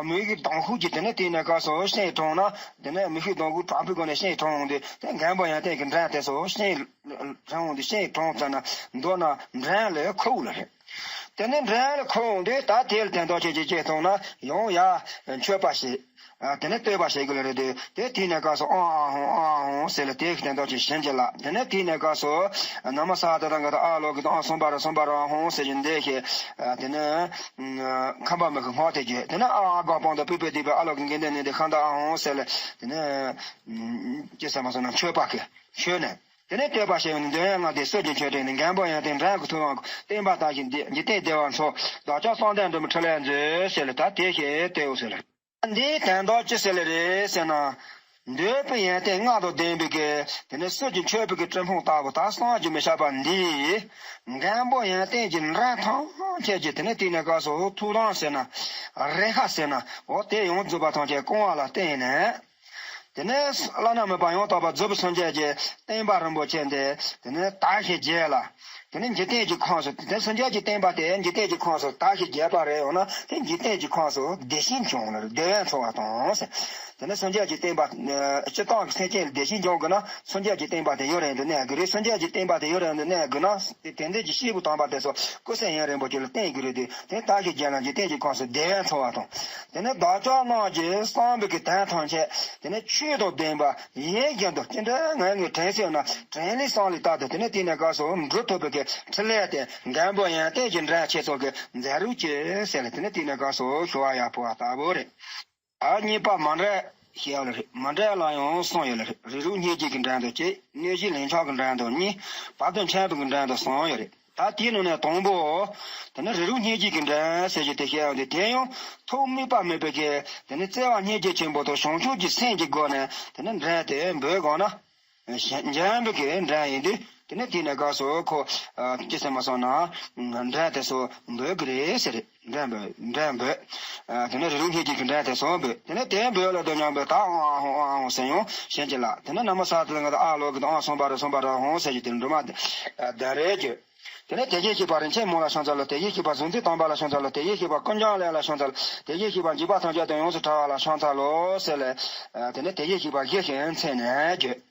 མོས་གུས་གདུང་ཤུགས་ཀྱིས་དེ་ནས་དེ་ནས་ག་སོ་གཞན་གྲོང་ན་དེ་ནས་མོས་གུས་གདུང་ཤུགས་དྲག་པོའི་སྒོ་ནས་གཞན་གྲོང་འོང་དུས་དེ་མགོན་པོ་ཡོན་ཏན་གྱི་འགྲན་དེ་སོ་གཞན་གྲོང་འོང་དུས་གཞན་གྲོང་ཙམ་ན་མདོར་ན་འགྲན་ལས་ཁོ་བོ་ལ་རེད། དེ་ནས་འགྲན་ལས་ཁོ་བོ་འོང་དུས་ད་དེ་ལ་དོན་དག་ཆེ་ཆེ་ཅེས་མཐོང་ན་ཡང་ཡ་མཆོད་པ་བྱེད། དེ་ནས་བསྟོད་པ་བྱེད་དགོས་ལ་རེད་དེ་དེ་དེ་ནས་ག་སོ་ཨང་ཨ་ཧོང་ཨང་ཨ་ཧོང་ཟེར་ལ་དེ་གི་དོན་དག་ཆེ་བྱིན་གྱིས་བརླབས། དེ་ནས་དེ་ནས་ག་སོ་ན་མོ་ས་ཏ་ད་ག་ད་ཨ་ལོ་གི་དང་ཨང་གསུམ་པ་ར་གསུམ་པ་ར་ཧོང་ཟེར་གྱི་འདི་ཞེས་དེ་ནས་ཁམས་པ་མི་གི་སྔགས་དེ་བརྗོད། དེ་ནས་ཨ་ཨ་དགོངས་པང་དུ་སྤོས་པའི་བསྡུས་པའི་ཨ་ལོ་གི་འགན་དེ་ནས་དེ་ཤ་མདའ་ཨ་ཧོང་ཟེར་ལ་དེ་ནས་ཅི་ཟེར་མ་སོང་ན་མཆོད་པ་གི་མཆོད་ནས། དེ་ནས་བསྟོད་པ་བྱས་ནས་འདོད་ཡོན་ལྔ་ལྡན་གསེར་གྱི་མཆོད་སྤྲིན་ནི་མགོན་པོ་ཡོན་ཏན་འགྲན་གྱི་ཐུབ་དབང་བསྟན་པ་དར་ཞིང་འཇིག་རྟེན་བདེ་བར་འཚོ། བདག་ཅག་བསམ་དོན་འགྲུབ་པའི་ཕྲིན་ལས་མཛོད་ཟེར་ལ་ད་དེ་ཞེས་བསྟོད་ཟེར་ལ། འདིའི་དོན་དག་ཅི་ཟེར་ལེ་རེད་ཟེར་ན། འདོད་པའི་ཡོན་ཏན་ལྔ་དང་ལྡན་པའི་གི་དེ་ནས་གསེར་གྱི་མཆོད་པའི་གི་སྤྲིན་ཕུང་ལྟ་བུ་ད་བསམ་གྱིས་མི་ཁྱབ་པ་འདིས། མགོན་པོ་ཡོན་ཏན་གྱི་འགྲན་ཐམས་ཅད་ཀྱི་དེ་ནས་དེ་ནས་ག་སོ་ཐུབ་དབང་ཟེར་ན། རེ་ཁ་ཟེར་ན་འོ་དེ་ཡོངས་རྫོགས་པ་ཐམས་ཅད་བཀང་བ་ལ་བརྟེན་ནས། དེ་ནས་བླ་ན་མེད་པ་ཡང་དག་པར་རྫོགས་པའི་སངས་རྒྱས་ཀྱི་བསྟན་པ་རིན་པོ་ཆེ་འདི་དེ་ནས་དར་ཞིང་རྒྱས་ལ། དེ་ནས་འཇིག་རྟེན་གྱི་ཁམས་སུ་དེ་སངས་རྒྱས་ཀྱི་བསྟན་པ་དེ་འཇིག་རྟེན་གྱི་ཁམས་སུ་དར་ཞིང་རྒྱས་པ་རེད། འོ་ན་དེ་འཇིག་རྟེན་གྱི་ཁམས་སུ་བདེ་ཞིང་འབྱུང་ལ་བདེ་བས་འཚོ་བ་དང་ཟེར། དེ་ནས་སངས་རྒྱས་ཀྱི་བསྟན་པ་སྤྱིར་བཏང་གི་སེམས་ཅན་ལ་བདེ་ཞིང་འབྱུང་དགོས་ན་སངས་རྒྱས་ཀྱི་བསྟན་པ་དེ་ཡུན་རིང་དུ་གནས་དགོས་རེད། སངས་རྒྱས་ཀྱི་བསྟན་པ་དེ་ཡུན་རིང་དུ་གནས་དགོས་ན་དེ་དེ་འདྲ་གྱི་སྐྱེས་བུ་དམ་པ་དེ་ཚོ་སྐུ་ཚེ་ཡུན་རིང་པོ་ཅིག་ལ་བརྟན་དགོས་རེད་དེ་དེ་དར་ཞིང་རྒྱས་ལ་འཇིག་རྟེན་གྱི་ཁམས་སུ་བདེ་བས་འཚོ་བ་དང་། དེ་ནས་བདག་ཅག་རྣམས་ཀྱི་བསམ་པའི་གི་དོན་ཐམས་ཅད་དེ་ནས་ཆོས་དང་ལྡན་པ་ཡིན་བཞིན་དུ་ཅི་འདྲ་ངང་ངེས་དྲན་ཤེས་ན་དྲན་ལས་བསམ་ལས་ལྟར་དུ་དེ་ནས་དེ་ནས་ག་སོ་འགྲུབ་ཐུབ་པའི་གི་ཕྲིན་ལས་དེ་མགོན་པོ་ཡོན་ཏན་གྱི་འགྲན་ཆེ་ཚོགས་ཀྱི་མཛད་རུ་ཅེས་ཟེར་ལ་དེ་ནས་དེ་ནས་ག་སོ་ཞུ་བ་ཡག་པོ་བ་ལྟ་བུ་རེད། ཨ་གཉིས་པ་མ་འདྲེས་ཞེས་ཡོད་ལ་རེད། མ་འདྲེས་ལ་ཡང་གསུམ་ཡོད་ལ་རེད། རིགས་རུས་སྙིང་རྗེ་གི་འགྲན་དང་གཅིག་གནོད་གཞི་ལན་ཆགས་ཀྱི་འགྲན་དང་གཉིས། བར་དུ་མཆོད་པའི་གི་འགྲན་དང་གསུམ་ཡོད་རེད། ད་དེའི་ནང་ནས་དང་པོ། དེ་ནི་རིགས་རུས་སྙིང་རྗེ་གི་འགྲན་ཟེར་རྒྱུ་དེ་བཤད་ཡོང་དུས་དེ་ཡང་ཐུགས་དམིགས་པ་མེད་པའི་གི་དེ་ནི་བརྩེ་བ་སྙིང་རྗེ་ཆེན་པོ་དང་བྱང་ཆུབ་ཀྱི་སེམས་ཀྱི་སྒོ་ནས་དེ་ནི་འགྲན་དེ་འབོད་དགོས་ན། འཇམ་པའི་གི་འགྲན་ཡིན་དུས་དེ་ནི་དེ་ནས་ག་སོ་ཁོ། ཅི་ཟེར་མ་སོང་ན། འགྲན་དེ་སོ་འབོད་གི་རེད་ཟེར། འགྲན་འབོད་འགྲན་འབོད། དེ་ནི་རིགས་རུས་སྙིང་རྗེ་གི་འགྲན་དེ་སོ་འབོད། དེ་ནི་དེ་འབོད་ལ་དོ་མཉམ་པའི་ད་ཨང་ཨ་ཧོ་ཨང་ཨ་ཧོ་ཟེར་ཡང་བྱིན་གྱིས་བརླབས། དེ་ནི་ན་མོ་ས་ཏ་ད་ག་ད་ཨ་ལོ་གི་ད་ཨང་གསུམ་པ་ར་གསུམ་པ་ར་ཧོང་ཟེར་གྱི་དེ་འགྲོ་མ་དེ་རེད་ཀྱི། དེ་ནས་དེ་བཞིན་གཤེགས་པ་རིན་ཆེན་མོ་ལ་ཕྱག་འཚལ་ལོ། དེ་བཞིན་གཤེགས་པ་གཟུགས་མཛེས་དམ་པ་ལ་ཕྱག་འཚལ་ལོ། དེ་བཞིན་གཤེགས་པ་ཀུན་ཀྱང་ལེགས་ལ་ཕྱག་འཚལ་ལོ། དེ་བཞིན་གཤེགས་པ་འཇིགས་པ་ཐམས་ཅད་དང་ཡོངས་སུ་བྲལ་བ་ལ་ཕྱག་འཚལ་ལོ་ཟེར་ལས། དེ་ནས་དེ་བཞིན་གཤེགས་པ་བཞི་ཞེས་མཚན་ནས་བརྗོད།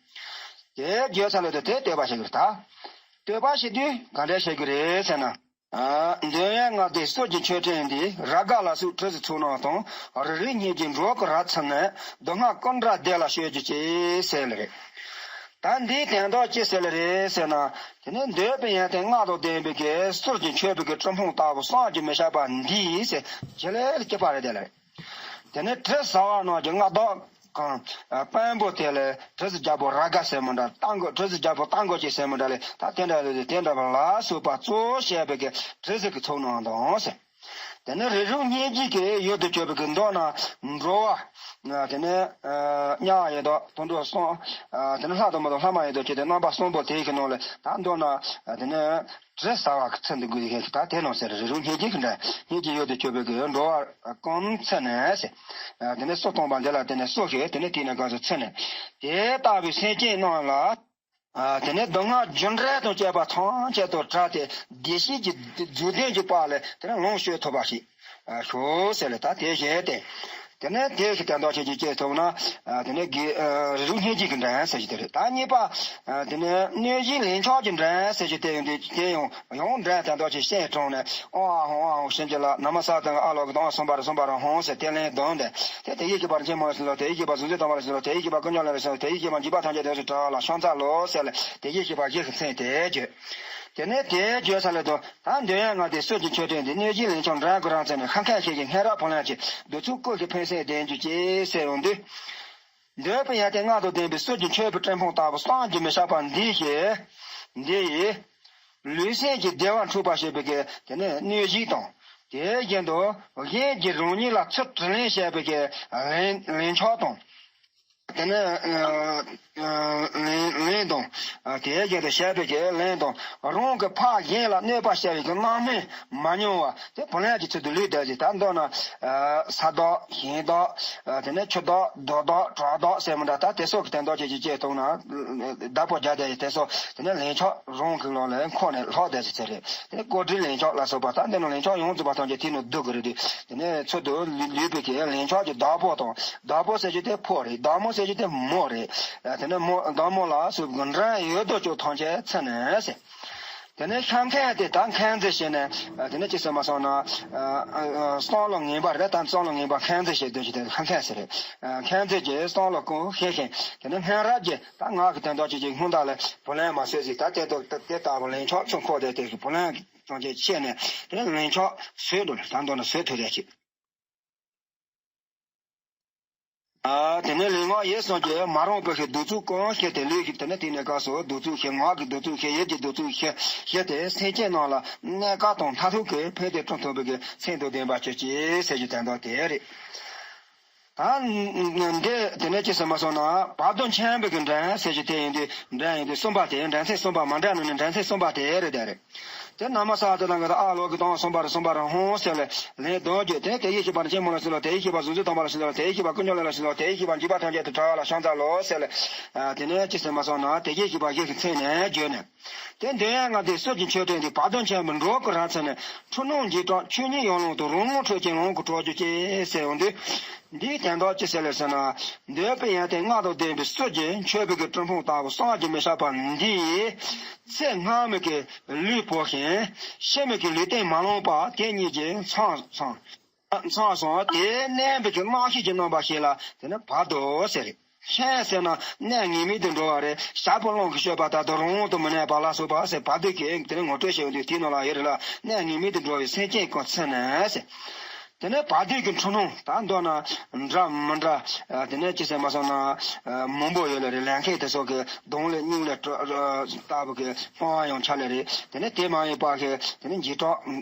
དེ་བརྗོད་ཚར་ལོ་དེ་དེ་བསྟོད་པ་བྱེད་དགོས་ད། བསྟོད་པ་བྱེད་དུས་ག་འདྲ་བྱེད་དགོས་རེད་ཟེར་ན། འདོད་ཡོན་ལྔ་ལྡན་གསེར་གྱི་མཆོད་སྤྲིན་འདི། རཱ་ག་ལ་སོགས་དྲི་ཟའི་ཚོགས་རྣམས་དང་། རིགས་རུས་སྙེད་ཀྱི་འགྲོ་བ་རབ་མཚོན་ནས། སྡུག་བསྔལ་ཀུན་བྲལ་བདེ་ལ་སྤྱོད་གྱུར་ཅིག་ཟེར་ལེ་རེད། ད་འདིའི་དོན་དག་ཅི་ཟེར་ལེ་རེད་ཟེར་ན། དེ་ནི་འདོད་པའི་ཡོན་ཏན་ལྔ་དང་ལྡན་པའི་གི་གསེར་གྱི་མཆོད་པའི་གི་སྤྲིན་ཕུང་ལྟ་བུ་བསམ་གྱིས་མི་ཁྱབ་པ་འདི་ཟེར་ཇི་ལས་སྐྱེས་པ་རེད་དེ་ལེ་རེད། དེ་ནས་དྲི་ཟ་བ་རྣམས་ཀྱི་མངའ་བདག་གམ་དཔོན་པོ་དེ་ལ་དྲི་ཟའི་རྒྱལ་པོ་རཱ་ག་ཟེར་མི་འདྲ། རྟ་མགོ་དྲི་ཟའི་རྒྱལ་པོ་རྟ་མགོ་ཅན་ཟེར་མི་འདྲ་ལས། ད་དེ་འདྲ་དེ་འདྲ་བ་ལ་སོགས་པ་གཙོ་བོ་བྱས་པའི་གི་དྲི་ཟའི་གི་ཚོགས་རྣམས་དང་ཟེར། དེ་ནས་རིགས་རུས་སྙེད་ཀྱི་གི་ཡུལ་དུ་གྱུར་པའི་གི་མདོར་ན་འགྲོ་བ། དེ་ནས་དམྱལ་བ་ཡི་དྭགས་དུད་འགྲོ་གསུམ། དེ་ནས་ལྷ་དང་མི་དང་ལྷ་མ་ཡིན་དུ་བྱས་ཏེ་རྣམ་པ་གསུམ་པོ་དེའི་གི་ནང་ལ་ད་མདོར་ན་དེ་ནས། དྲི་ཟ་བ་གི་ཚུལ་འདི་དགོས་ཡོད། ད་དེ་ནང་ཟེར་རིགས་རུས་སྙེད་ཀྱི་གི་འདྲ། སྙེད་ཀྱི་ཡུལ་དུ་གྱུར་པའི་གི་འགྲོ་བ་ཀུན་ཚུལ་ནས་ཟེར། དེ་ནས་སོ་སྟོང་པ་འདི་ལ་དེ་ནས་སོ་ཞེས་དེ་ནས་དེ་ནས་གང་ཟེར་ཚུལ་ནས། དེ་ལྟ་བུའི་སེམས་ཅན་རྣམས་ལ། དེ་ནས་སྡུག་བསྔལ་རྒྱུ་འབྲས་དང་བཅས་པ་ཐམས་ཅད་དུ་བྲལ་ཏེ་བདེ་སྐྱིད་ཀྱི་རྒྱུ་ལྡན་གྱི་དཔལ་ལ་དེ་ནས་ལོངས་སྤྱོད་ཐུབ་པ་ཞིག་ཤོག་ཟེར་ལེ། ད་དེ་བཞིན་ཏེ། དེ་ནས་དེ་ཞིག་དོན་དག་ཆེ་ཆེ་སྐྱེས་ཐུབ་ན། དེ་ནས་དགེ་རིགས་སྙེད་ཀྱི་གི་འདྲ་ཟེར་གྱི་དེ་རེད། ད་གཉིས་པ། དེ་ནས་གནོད་བྱེད་ལན་ཆགས་ཀྱི་འདྲ་ཟེར་གྱི་དེ་ཡང་དེ་དེ་ཡང་ཡང་འདྲ་དོན་དག་ཆེ་ཤེས་གྲོང་ནས་ཨོ་ཨ་ཧོང་ཨ་ཧོང་ཤིན་ཅི་ལ་ན་མ་ས་དང་ཨ་ལོ་གི་དང་གསུམ་པ་རེ་གསུམ་པ་རང་ཧོང་ཟེར་དེ་ལན་གདོན་དེ། དེ་དེ་ཡིས་ཀྱི་བར་ཆད་མ་ལ་ཞི་ལོ། དེ་ཡིས་ཀྱི་བར་གཟུང་འཛིན་དང་བ་ལ་ཞི་ལོ། དེ་ཡིས་ཀྱི་བར་ཀུན་ཀྱང་ལ་ཞི་ལོ། དེ་ཡིས་ཀྱི་བར་འཇིགས་པ་ཐམས་ཅད་དོན་སུ་བྲལ་བ་ལ་ཤམ་ཚ་ལོ་ཟེར་ལེ། དེ་ཡིས་ཀྱི་བར་བཞི་གི་མཚན་དེ་བརྗོད། དེ་ནས་དེ་བརྗོད་ས་ལས་དོན། ད་འདོད་ཡོན་ལྔ་ལྡན་གསེར་གྱི་མཆོད་སྤྲིན་འདི། གནོད་བྱེད་ལན་ཆགས་འདྲེ་གི་རང་མཚན་ནས། ཤ་མཁན་ཞིག་གིས་སྔས་རབས་བུ་ལོན་གྱི། གདུག་རྩུབ་ཀུན་གྱི་ཕན་སེམས་ལྡན་གྱུར་ཅིག་ཟེར་ཡོང་དུས། འདོད་པའི་ཡོན་ཏན་ལྔ་དང་ལྡན་པའི་གསེར་གྱི་མཆོད་པའི་སྤྲིན་ཕུང་ལྟ་བུ་བསམ་གྱིས་མི་ཁྱབ་པ་འདི་ཞིག་འདི་ཡིས། ལུས་སེམས་ཀྱི་བདེ་བ་འཕྲོག་པར་བྱེད་པའི་གི་དེ་ནས་གནོད་བྱེད་དང་། དེ་བཞིན་དུ་གཞན་གྱི་རང་ཉིད་ལ་ཚུར་དྲིན་ལན་བྱེད་པའི་གི་ལན་ལན་ཆགས་དང་། དེ་ནས་ལན་ལན་དང་། དེ་བཞིན་དུ་བྱེད་པའི་གི་ལན་དང་། རང་གི་ཕ་གཞན་ལ་གནོད་པ་བྱ་བའི་གི་རྣམ་སྨིན་མ་མྱོང་བ་དེ་བུ་ལོན་གྱི་ཚུལ་དུ་ལུས་བསྡད་ཅིང་། ད་མདོར་ན་ས་བདག་གཞན་བདག་དེ་ནས་ཆུ་བདག་རྡོ་བདག་བྲག་བདག་ཟེར་མི་འདྲ། ད་དེ་སོགས་ཀྱི་དོན་དག་ཅིག་ཅིག་བྱས་ཐུབ་ན། བདག་པོ་རྒྱག་བསྡད་ཅིང་། དེ་སོགས་དེ་ནས་ལན་ཆགས་རང་གི་ལག་ལ་འཁོར་ནས་ལྷག་བསྡད་ཅིག་ཚེ་རེད། དེ་ནས་ལྐོག་འདྲེན་ལན་ཆགས་ལ་སོགས་པ། ད་འདི་ནང་ལན་ཆགས་ཡོངས་རྫོགས་པ་ཐམས་ཅད་དེ་ནང་འདུ་དགོས་རེད་དེ། དེ་ནས་ཚུལ་དུ་ལུས་པའི་གི་ལན་ཆགས་ཀྱི་བདག་པོ་དང་། བདག་པོ་ཟེར་རྒྱུ་དེ་ཕོ་རེད། བདག་མོ་ཟེར་རྒྱུ་དེ་མོ་རེད། དེ་ནས་མོ་བདག་མོ་ལ་སོགས་པའི་འདྲེན་ཡོད་དོ་ཅོག་ཐམས་ཅད་ཚུལ་ནས་ཟེར། དེ་ནས་ཤ་མཁན་དེ་ད་མཁན་རྫས་བྱས་ནས། དེ་ནས་ཅི་ཟེར་མ་སོང་ན། བསམ་བློ་ངན་པ་རེད། ད་བསམ་བློ་ངན་པ་མཁན་རྫས་བྱས་སྡོད་ཀྱི་དེ་ཤ་མཁན་ཟེར་རེད། མཁན་རྫས་ཀྱི་བསམ་བློ་ཀུན་ཤེས་ཤིང་། དེ་ནས་སྔས་རབས་ཀྱི་ད་ངག་གི་དོན་དག་ཅིག་ཅིག་སྔོན་དག་ལ་བུ་ལོན་མ་བཟོད་ཟིག་ད་དེ་དག་དེ་ལྟ་བུ་ལན་ཆགས་ཚུར་འཁོར་བསྡད་དེ་བུ་ལོན་ཅུང་ཅིག་ཆད་ནས་དེ་ལན་ཆགས་བཟོད་འགྲོ་ལ་ད་མདོར་ན་བཟོད་ཐུབ་རེད་ཅིག་ཨ། དེ་ནས་ལུས་ངག་ཡིད་གསུམ་གྱི་མ་རུངས་པའི་གདུག་རྩུབ་ཀུན་ཞི་སྟེ། ལུས་ཀྱི་དེ་ནས་དེ་ནས་སྐབས་སུ་གདུག་རྩུབ་ཞི། ངག་གི་གདུག་རྩུབ་ཞི། ཡིད་ཀྱི་གདུག་རྩུབ་ཞི་ཞི་སྟེ། སེམས་ཅན་རྣམས་ལ་གནས་སྐབས་དང་མཐར་ཐུག་གི་ཕན་བདེ་འབྱུང་ཐུབ་པའི་གི་སེམས་དང་ལྡན་པར་གྱུར་ཅིག་ཟེར་རྒྱུ་དོན་དག་དེ་རེད། ད་འདི་དེ་ནས་ཅི་ཟེར་མ་སོང་ན། བར་དོ་འཆམ་པའི་གི་འདྲེན་ཟེར་རྒྱུ་དེ་ཡིན་དུས། འདྲེན་ཡིན་དུས་གསུམ་པ་དེ། འདྲེན་ཚད་གསུམ་པ། མ་འདྲེན་ནི་ནི་འདྲེན་ཚད་གསུམ་པ་དེ་རེད། དེ་རེད། དེ་རྣམ་པ་གསུམ་དེ་དང་གི་ད་ཨ་ལོ་གི་དང་གསུམ་པ་རེ་གསུམ་པ་རང་ཧོང་ཟེར་ལེ་ལན་གདོན་བརྗོད་དེ། དེ་ཡིས་བྱས་པ་ནི་ཆེན་མོ་ལ་ཞི་ལོ། དེ་ཡིས་བྱས་པ་གཟུང་འཛིན་དང་བ་ལ་ཞི་ལོ། དེ་ཡིས་བྱས་པ་ཀུན་ཀྱང་ལ་ལ་ཞི་ལོ། དེ་ཡིས་བྱས་པ་འཇིགས་པ་ཐམས་ཅད་དུ་བྲལ་བ་ལ་ཤམ་ཚ་ལོ་ཟེར་ལེ། དེ་ནས་ཅི་ཟེར་མ་སོང་ན། དེ་ཡིས་བྱས་པ་བཞི་གི་མཚན་ནས་བརྗོད་ནས། དེ་འདོད་ཡོན་ལྔ་ལྡན་གསེར་གྱི་མཆོད་སྤྲིན་འདི། བར་དོ་འཆམ་པའི་འགྲོ་བ་ཀུན་རབ་མཚོན་ནས། འཁྲུལ་སྣང་འཇིགས་སྐྲག་ཆོས་ཉིད་ཡང་ལོངས་དང་། རང་ངོ་འཕྲོད་ཅིང་རང་གིས་གྲོལ་གྱུར་ཅིག་ཟེར་ཡོང་དུས། འདིའི་དོན་དག་ཅི་ཟེར་ལེ་ཟེར་ན། འདོད་པའི་ཡོན་ཏན་ལྔ་དང་ལྡན་པའི་གསེར་གྱི་མཆོད་པའི་གི་སྤྲིན་ཕུང་ལྟ་བུ་བསམ་གྱིས་མི་ཁྱབ་པ་འདི་ཡིས། ཚེ་སྔ་མའི་གི་ལུས་བོར་ཞིང་། ཕྱི་མའི་གི་ལུས་རྟེན་མ་ལོངས་པ་དེ་ཉིད་ཀྱིས་མཚམས་སོང་། མཚམས་སོང་། དེ་མནན་པའི་གི་རྣམ་ཤེས་ཀྱི་རྣམ་པ་ཞིག་ལ་དེ་ནི་བར་དོ་ཟེར། འཆམ་ཟེར་ན་གནས་ངེས་མེད་དུ་འགྲོ་བ་རེད། ཞག་པོ་རླུང་གིས་གཅོད་པ་ལྟར་དུ་རང་དབང་དུ་མི་གནས་པ་ལ་སོགས་པ་ཟེར། བར་དོ་གི་དེ་ནི་ངོ་སྤྲོད་བྱེད་ཡོང་དུས་དེའི་ནང་ལ་ཡོད་རེད་ལ། གནས་ངེས་མེད་དུ་འགྲོ་བའི་སེམས་ཅན་ཀུན་ཚུལ་ནས་ཟེར། དེ་ནས་བར་དོ་གི་འཁྲུལ་སྣང་ད་མདོར་ན་འདྲ་མི་འདྲ། དེ་ནས་ཅི་ཟེར་མ་སོང་ན། མང་པོ་ཡོད་ལ་རེད། ལན་ཁེ་དེ་སོགས་ཀྱི་གདོང་ལས་སྙིང་ལས་ལྟ་བུ་གི་སྤང་བ་ཡང་ཆ་ལས་རེད། དེ་ནས་དེ་མ་ཡིན་པ་གི་དེ་ནས་འཇིགས་སྐྲག་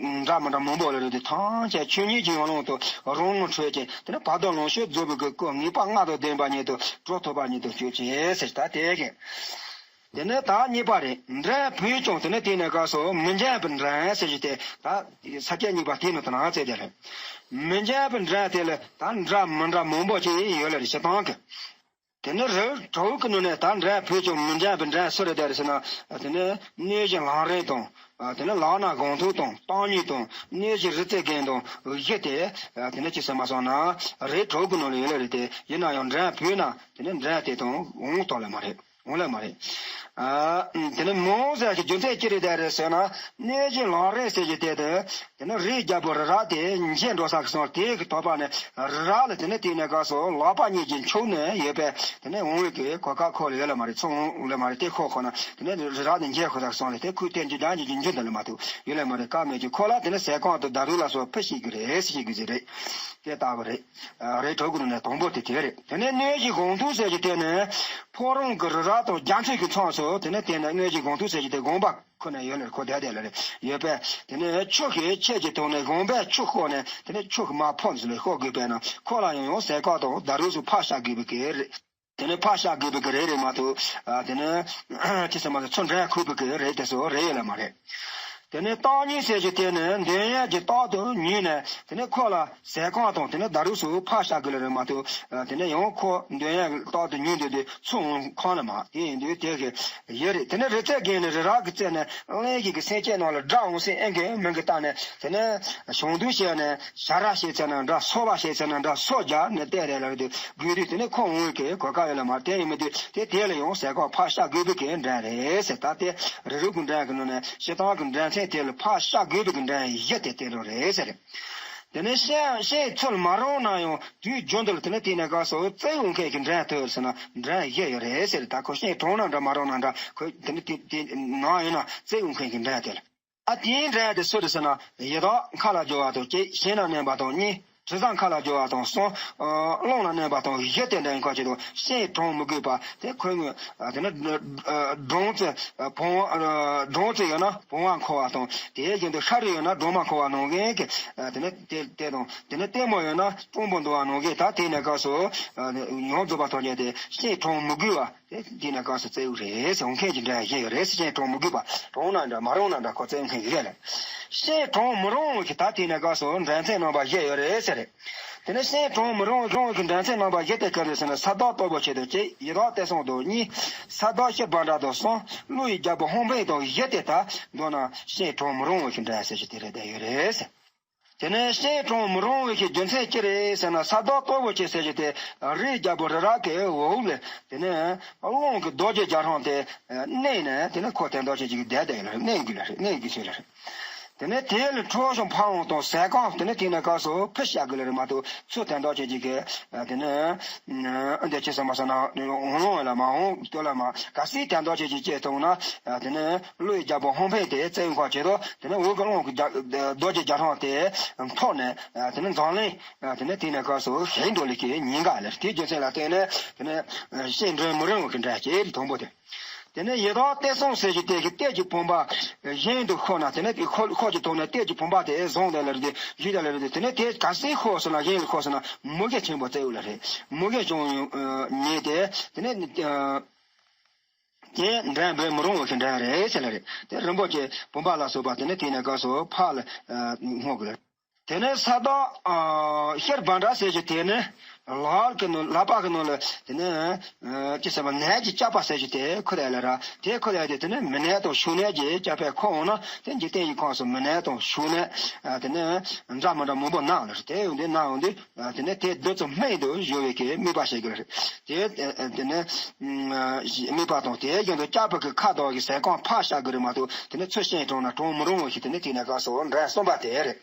འདྲ་མི་འདྲ་མང་པོ་ལ་རེད་དེ། ཐམས་ཅད་ཆོས་ཉིད་ཀྱི་ཡང་ལོངས་དང་རང་ངོ་འཕྲོད་ཅིང་། དེ་ནས་བར་དོ་ལོངས་སྤྱོད་རྫོགས་པའི་གི་སྐུ་ངེས་པ་ལྔ་དང་ལྡན་པ་ཉིད་དུ་གྲོལ་ཐུབ་པ་ཉིད་དུ་གྱུར་ཅིག་ཟེར། ད་དེ་གི། དེ་ནས་ད་གཉིས་པ་རེད། འདྲེན་ཕུལ་ཀྱང་དེ་ནས་དེ་ནས་སྐབས་སུ་མི་འཇམ་པའི་འདྲེན་ཟེར་རྒྱུ་དེ་ད་ས་བཅད་གཉིས་པ་དེ་ནི་དེ་ནང་བཙལ་དེ་རེད། མི་འཇམ་པའི་འདྲེན་དེ་ལ་ད་འདྲ་མི་འདྲ་མང་པོ་ཅིག་ཡོད་ལ་རེད། སྤྱིར་བཏང་གི། དེ་ནི་རིགས་དྲུག་གི་ནང་ནས་ད་འདྲེན་ཕུལ་ཀྱང་མི་འཇམ་པའི་འདྲེན་སུ་རེད་དེ་རེད་ཟེར་ན། དེ་ནི་གནོད་སྦྱིན་ལམ་རིམ་དང་། དེ་ནི་ལག་ན་དགང་ཐོག་དང་སྟོང་ཉིད་དང་། གནོད་སྦྱིན་རིག་རྩལ་རྒན་དང་བཞི་སྟེ། དེ་ནི་ཅི་ཟེར་མ་སོང་ན། རིགས་དྲུག་གི་ནང་ལ་ཡོད་ལ་རེད་དེ། ཡིན་ན་ཡང་འདྲེན་ཕུལ་ན་དེ་ནི་འདྲེན་དེ་དང་འོང་ཐོག་ལ་མ་རེད། འོང་ལེ་མ་རེད། ཨ། དེ་ནི་མོ་ཟེར་གྱི་རྒྱུ་མཚན་ཅི་རེད་དེ་རེད་ཟེར་ན། གནོད་སྦྱིན་ལག་རས་ཟེར་གྱི་དེ་དེ། དེ་ནི་རས་རྒྱལ་པོ་རི་རབ་དེ་འགྱེལ་འགྲོ་ས་གི་སོང་། དེ་གི་དོགས་པ་ནི་རི་རབ་ལ་དེ་ནི་དེ་ནས་ག་སོ་ལག་པ་གཉིས་ཀྱིས་འཁྱུག་ནས་ཡོད་པས། དེ་ནི་འོང་བའི་གི་གོ་སྐབས་ཁོ་ལ་ཡོད་ལེ་མ་རེད། ཚུར་འོང་ལེ་མ་རེད། དེ་ཁོ་ཁོ་ན་དེ་ནི་རི་རབ་དེ་འགྱེལ་ཁོ་ས་གི་སོང་ལེ། དེ་ཁོའི་རྟེན་གྱི་འགྲམ་གྱི་རྒྱུ་འདི་ལ་མ་ཐུག་ཡོད་ལེ་མ་རེད། ཀ་མེད་ཀྱི་ཁོ་ལ་དེ་ནི་ཟས་སྐོམ་དང་ཟླ་གྲོགས་ལ་སོགས་ཕུལ་ཤེས་ཀྱི་རེད་ཟེར་གྱི་རེད། དེ་ལྟ་བུ་རེད། རེད། གྲོགས་ཀུན་ནས་དང་པོ་དེ་དེ་རེད། དེ་ནས་གནོད་སྦྱིན་གོང་ཐུང་ཟེར་གྱི་དེ་ནི་ཕོ་བྲང་གི་རི་རབ་དང་རྒྱ་མཚོ་གི་མཚམས་སུ། དེ་ནས་དེ་ནས་གནོད་སྦྱིན་གོང་ཐུང་ཟེར་གྱི་དེ་དགོན་པ་ཁོ་ནས་ཡོད་ལེ། ཁོ་བསྡད་བསྡད་ལེ་རེད། ཡོད་པས། དེ་ནས་ཆུ་གི་ཆད་ཀྱི་ཐོག་ནས་དགོན་པའི་ཆུ་ཤོར་ནས་དེ་ནས་ཆུ་གི་མར་ཕོ་ནས་ཤོར་དགོས་པས་ན། ཁོ་ལ་ཡང་ཡང་ཟས་སྐོམ་དང་ཟླ་གྲོགས་སུ་ཕར་བཞག་དགོས་པའི་གི་རེད། དེ་ནས་ཕར་བཞག་དགོས་པའི་གི་རེད་རེད་མ་གཏོགས། ཨ། དེ་ནས་ཅི་ཟེར་མ་ཟེར་ཚུར་འདྲེན་ཁུག་པའི་གི་རེད་དེ་སོ་རེད་ཡོད་ལེ་མ་རེད། དེ་ནས་སྟག་སྨྱོན་ཟེར་གྱི་དེ་ནི་འདོན་ཡས་ཀྱི་རྟགས་དུ་ཉུལ་ནས། དེ་ནས་ཁོ་ལ་ཟས་སྐོམ་དང་དེ་ནས་ཟླ་གྲོགས་སུ་ཕར་བཞག་དགོས་ལེ་རེད་མ་གཏོགས། ཨ། དེ་ནས་ཡང་ཁོ་འདོན་ཡས་ཀྱི་རྟགས་དུ་ཉུལ་འདོད་དུས་ཚུར་འོང་ཁོམ་ལེ་མ། དེ་ཡིན་དུས་དེ་གི་ཡོད་རེད། དེ་ནས་རི་རྩེ་རྒན་ནས་རི་རབ་ཀྱི་རྩེ་ནས་གླིང་བཞི་གི་སེམས་ཅན་རྣམས་ལ་དགྲ་འོང་སའི་ཨེ་འགན་མིང་གི་བཏགས་ནས། དེ་ནས་ཞང་དུང་བྱས་ནས་ཞ་ར་བྱས་ཚར་ན་འདྲ། སོ་པ་བྱས་ཚར་ན་འདྲ། སོ་རྒྱག་ནས་བལྟས་རེད་ལ་རེད་དུས་དགོས་དུས་དེ་ནས་ཁོ་འོང་བའི་གི་གོ་སྐབས་ཡོད་ལེ་མ། དེ་ཡིན་མི་དུས་དེ་དེ་ལ་ཡང་ཟས་སྐོམ་ཕར་བཞག་དགོས་པའི་གི་འདྲ་རེད་ཟེར། ད་དེ་རི་རབ་ཀྱི་འདྲ་གི་ནང་ནས་སྤྱིར་བཏང་གི་འདྲ་མཚན་དེ་ལ་ཕར་བཞག་དགོས་པའི་གི་འདྲ་བཞི་དེ་དེ་རུ་རེད་ཟེར། དེ་ནས་ཤིང་ཤིང་ཚུར་མ་རུང་ན་ཡང་དུས་རྒྱུན་དུ་ལ་དེ་ནས་དེ་ནས་ག་སོ་བཙལ་འོང་མཁན་གྱི་འདྲ་ཐོས་ཟེར་ན་འདྲ་བཞི་ཡོད་རེད་ཟེར། ད་ཁོ་ཤིང་གྲུང་ན་འདྲ་མ་རུང་ན་འདྲ། ཁོ་དེ་ནས་དེ་དེ་ནང་ཡིན་ན་བཙལ་འོང་མཁན་གྱི་འདྲ་དེ་ལ། ཨ། དེའི་འདྲ་དེ་སུ་རེད་ཟེར་ན། ཡི་དྭགས་མཁའ་ལ་རྒྱུ་བ་དང་གཅིག་ཞིང་ན་གནོན་པ་དང་གཉིས། དྲི་བཟང་མཁའ་ལ་རྒྱུ་བ་དང་གསུམ། ཨ། རླུང་ལ་གནོན་པ་དང་བཞི་དེ་འདྲ་ཡིན་ཁ་ཅིག་དང་ཤིང་གྲུང་མི་དགོས་པ་དེ་ཁོ་ངོས། ཨ། དེ་ནི་སྦྲང་རྩི་བུང་བ། སྦྲང་རྩི་ཡོད་ན་བུང་བ་འཁོར་བ་དང་། དེ་བཞིན་དུ་ཤ་རུས་ཡོད་ན་སྦྲང་མ་འཁོར་བ་ནང་བཞིན་གྱི། ཨ། དེ་ནི་དེ་དེ་དང་དེ་ནི་ལྟད་མོ་ཡོད་ན་སྤྲང་པོ་འདུལ་བ་ནང་བཞིན། ད་དེ་ནས་ག་སོ། ཨ། ཡོངས་རྫོགས་པ་ཐམས་ཅད་དེ་ཤིང་གྲུང་མི་དགོས་པ། དེ་དེ་ནས་ག་སོ་བཙལ་འོང་རེད་ཟེར། འོང་མཁན་གྱི་འདྲ་བཞི་ཡོད་རེད་ཟེར། ཤིང་གྲུང་མི་དགོས་པ། གྲུང་ན་འདྲ་མ་རུང་ན་འདྲ་ཁོ་བཙལ་འོང་མཁན་གྱི་རེད་ལ། ཤིང་གྲུང་མི་རུང་བའི་གི་ད་དེ་ནས་ག་སོ་འདྲ་མཚན་རྣམ་པ་བཞི་ཡོད་རེད་ཟེར་རེད། དེ་ནས་ཤིང་གྲུང་མི་རུང་བའི་གི་འདྲ་མཚན་རྣམ་པ་བཞི་དེ་ག་རེ་ཟེར་ན། ས་བདག་སྟོབས་པོ་ཆེ་དང་གཅིག་ཡི་དྭགས་གཏེར་སྲུང་དང་གཉིས། ས་བདག་ཤེལ་བྷ་དྲ་དང་གསུམ། ཀླུ་ཡི་རྒྱལ་པོ་ཧཱུྃ་ཕིང་དང་བཞི་དེ། ད་མདོར་ན་ཤིང་གྲུང་མི་རུང་བའི་གི་འདྲ་ཟེར་གྱི་དེ་རེད་དེ་ཡོད་རེད་ཟེར། དེ་ནས་ཤིང་གྲུང་མི་རུང་བའི་གི་རྒྱུ་མཚན་ཅི་རེད་ཟེར་ན། ས་བདག་སྟོབས་པོ་ཆེ་ཟེར་གྱི་དེ་རིའི་རྒྱལ་པོ་རི་རབ་ཀྱི་འོག་ལས། དེ་ནས་རླུང་གི་རྡོ་རྗེ་རྒྱ་སྲང་དེ་གནོན་ནས། དེ་ནས་ཁོ་དེ་འདྲ་ཅིག་གི་བསྡད་བསྡད་ཡོད་ལ་རེད། གནོན་དགོས་ལ་རེད། གནོན་དགོས་ཚུལ་ལ་རེད། དེ་ནས་དེ་ལ་ཁྲོ་ཞིང་ཕར་འོང་དང་ཟས་སྐོམ་དེ་ནས་དེ་ནས་ག་སོ་ཕུལ་བྱ་དགོས་ལ་རེད་མ་གཏོགས། ཚུར་དེ་འདྲ་ཅིག་གི་དེ་ནས་འདི་ཅི་ཟེར་མ་ཟེར་ན། འོང་ལོང་ལ་མ་འོང་ལྟོས་ལ་མ། གལ་སྲིད་དེ་འདྲ་ཅིག་གི་སྐྱེས་ཐུབ་ན། དེ་ནས་ཀླུ་ཡི་རྒྱལ་པོ་ཧཱུྃ་ཕིང་དེ་བཙལ་འོང་ཁ་བྱེད་དོ། དེ་ནས་འོག་གི་རླུང་གི་རྒྱ་རྡོ་རྗེ་རྒྱ་སྲང་དེ་ཐོག་ནས། དེ་ནས་འཛམ་གླིང་། དེ་ནས་དེ་ནས་ག་སོ་ཞིག་འགྲོ་ལེ་གི་ཉེན་ཁ་ལ། དེའི་རྒྱུ་མཚན་ལ་བརྟེན་ནས་དེ་ནས་ཤིང་གྲུང་མི་རུང་བའི་གི་འདྲ་ཅིག་དང་པོ་དེ། དེ་ནས་ཡི་དྭགས་གཏེར་སྲུང་ཟེར་གྱི་དེ་གི་གཏེར་གྱི་བུམ་པ་གཞན་དུ་ཤོར་ན། དེ་ནས་དེ་ཤོར་ཤོར་གྱི་ཐོག་ནས་གཏེར་གྱི་བུམ་པ་དེ་བཟུང་བསྡད་ལ་རེད་དེ་བཞུས་བསྡད་ལ་རེད་དེ། དེ་ནས་དེ་གལ་སྲིད་ཤོར་སོང་ན། གཞན་ལ་ཤོར་སོང་ན་མུ་གེ་ཆེན་པོ་བཙལ་འོང་ལ་རེད། མུ་གེ་བྱུང་ཡོང་ཉེན་དེ། དེ་ནས། དེ་འདྲ་འབད་མི་རུང་བའི་གི་འདྲ་རེད་ཟེར་ལ་རེད། དེ་རིན་པོ་ཆེ་བུམ་པ་ལ་སོགས་པ་དེ་ནས་དེ་ནས་ག་སོ་ཕར་ལ་བསྔོག་དགོས། དེ་ནས་ས་བདག་ཤེལ་བྷ་དྲ་ཟེར་གྱི་དེ་ནི་ལག་གི་ནང་ལག་པ་གི་ནང་ལ་དེ་ནས་ཅི་ཟེར་བ། ནས་ཀྱི་སྐྱག་པ་ཟེར་གྱི་དེ་ཁུར་ཡ་ལ་ར། དེ་ཁུར་ཡ་དེ་དེ་ནས་མི་ནད་དང་ཕྱུགས་ནད་ཀྱི་སྐྱག་པས་ཁུར་འོང་ན། དེ་འཇིག་རྟེན་གྱི་ཁམས་སུ་མི་ནད་དང་ཕྱུགས་ནད་དེ་ནས་འདྲ་མི་འདྲ་མང་པོ་ན་ལ་རེད། དེ་ཡོང་དུས་ན་ཡོང་དུས། ཨ། དེ་ནས་དེ་རྡུལ་ཙམ་སྨན་དུ་བཞག་པའི་གི་དམིགས་པ་བྱེད་དགོས་རེད། དེ་དེ་ནས་དམིགས་པ་དང་དེ་བཞིན་དུ་སྐྱག་པ་གི་ཁ་དོག་གི་ཟས་སྐོམ་ཕར་བཞག་དགོས་རེད་མ་གཏོགས། དེ་ནས་ཚུར་ཤིང་གྲུང་ན་གྲུང་མི་རུང་བ་ཞིག་དེ་ནས་དེ་ནས་ག་སོ་འདྲ་གསུམ་པ་དེ་རེད།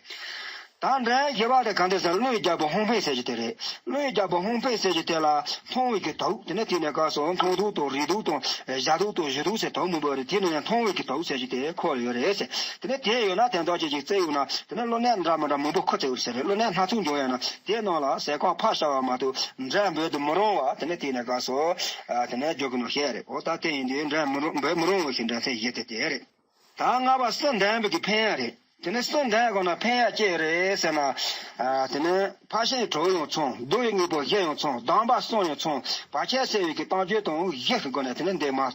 ད་འདྲ་བཞི་པ་དེ་ག་འདི་ཟེར། ཀླུ་ཡི་རྒྱལ་པོ་ཧཱུྃ་ཕིང་ཟེར་གྱི་དེ་རེད། ཀླུ་ཡི་རྒྱལ་པོ་ཧཱུྃ་ཕིང་ཟེར་གྱི་དེ་ལ་མཐོང་བའི་གི་དུག་དེ་ནས་དེ་ནས་ག་སོ་མཐོང་དུག་དང་རེག་དུག་དང་། ཨེ། བཞག་དུག་དང་བཞུ་དུག་ཟེར་དུག་མང་པོ་རེད། དེ་ནས་ཡང་མཐོང་བའི་གི་དུག་ཟེར་གྱི་དེ་ཁོ་ལ་ཡོད་རེད་ཟེར། དེ་ནས་དེ་ཡོད་ན་དེ་འདྲ་ཅིག་ཅིག་བཙལ་ཡོང་ན། དེ་ནས་གླུ་ནད་འདྲ་མི་འདྲ་མང་པོ་ཁུར་བཙལ་ཡོང་ཟེར་རེད། གླུ་ནད་སྣ་ཚོགས་འབྱུང་ཡོད་ན་དེ་རྣམས་ལ་ཟས་སྐོམ་ཕར་བཞག་པ་མ་གཏོགས་འདྲ་འབོད་དུ་མི་རུང་བ་དེ་ནས་དེ་ནས་ག་སོ། ཨ། དེ་ནས་འཇོག་གི་ནོ་བཤད་རེད། འོ་ད་དེ་ཡིན་དུས་འདྲ་མི་རུང་འབོད་མི་རུང་བ་ཞིག་འདྲ་ཚན་བཞི་དེ་དེ་རེད། ད་ལྔ་པ་སུ་འདྲེན་པའི་གི་ཕན་ཡག་རེད། དེ་ནས་སུ་འདྲེན་དགོས་ན་ཕན་ཡག་ཅི་རེད་ཟེར་ན། ཨ། དེ་ནས་ཕར་ཤིང་དྲུང་ཡང་མཚུངས། བདུད་ཀྱི་དངོས་པོ་བཞི་ཡང་མཚུངས། སྡོམ་པ་གསུམ་ཡང་མཚུངས། བར་ཆད་སེལ་བའི་གི་གཏམ་རྒྱུད་དང་བཞི་གི་སྒོ་ནས་དེ་ནས་འདི་མ། ཨ།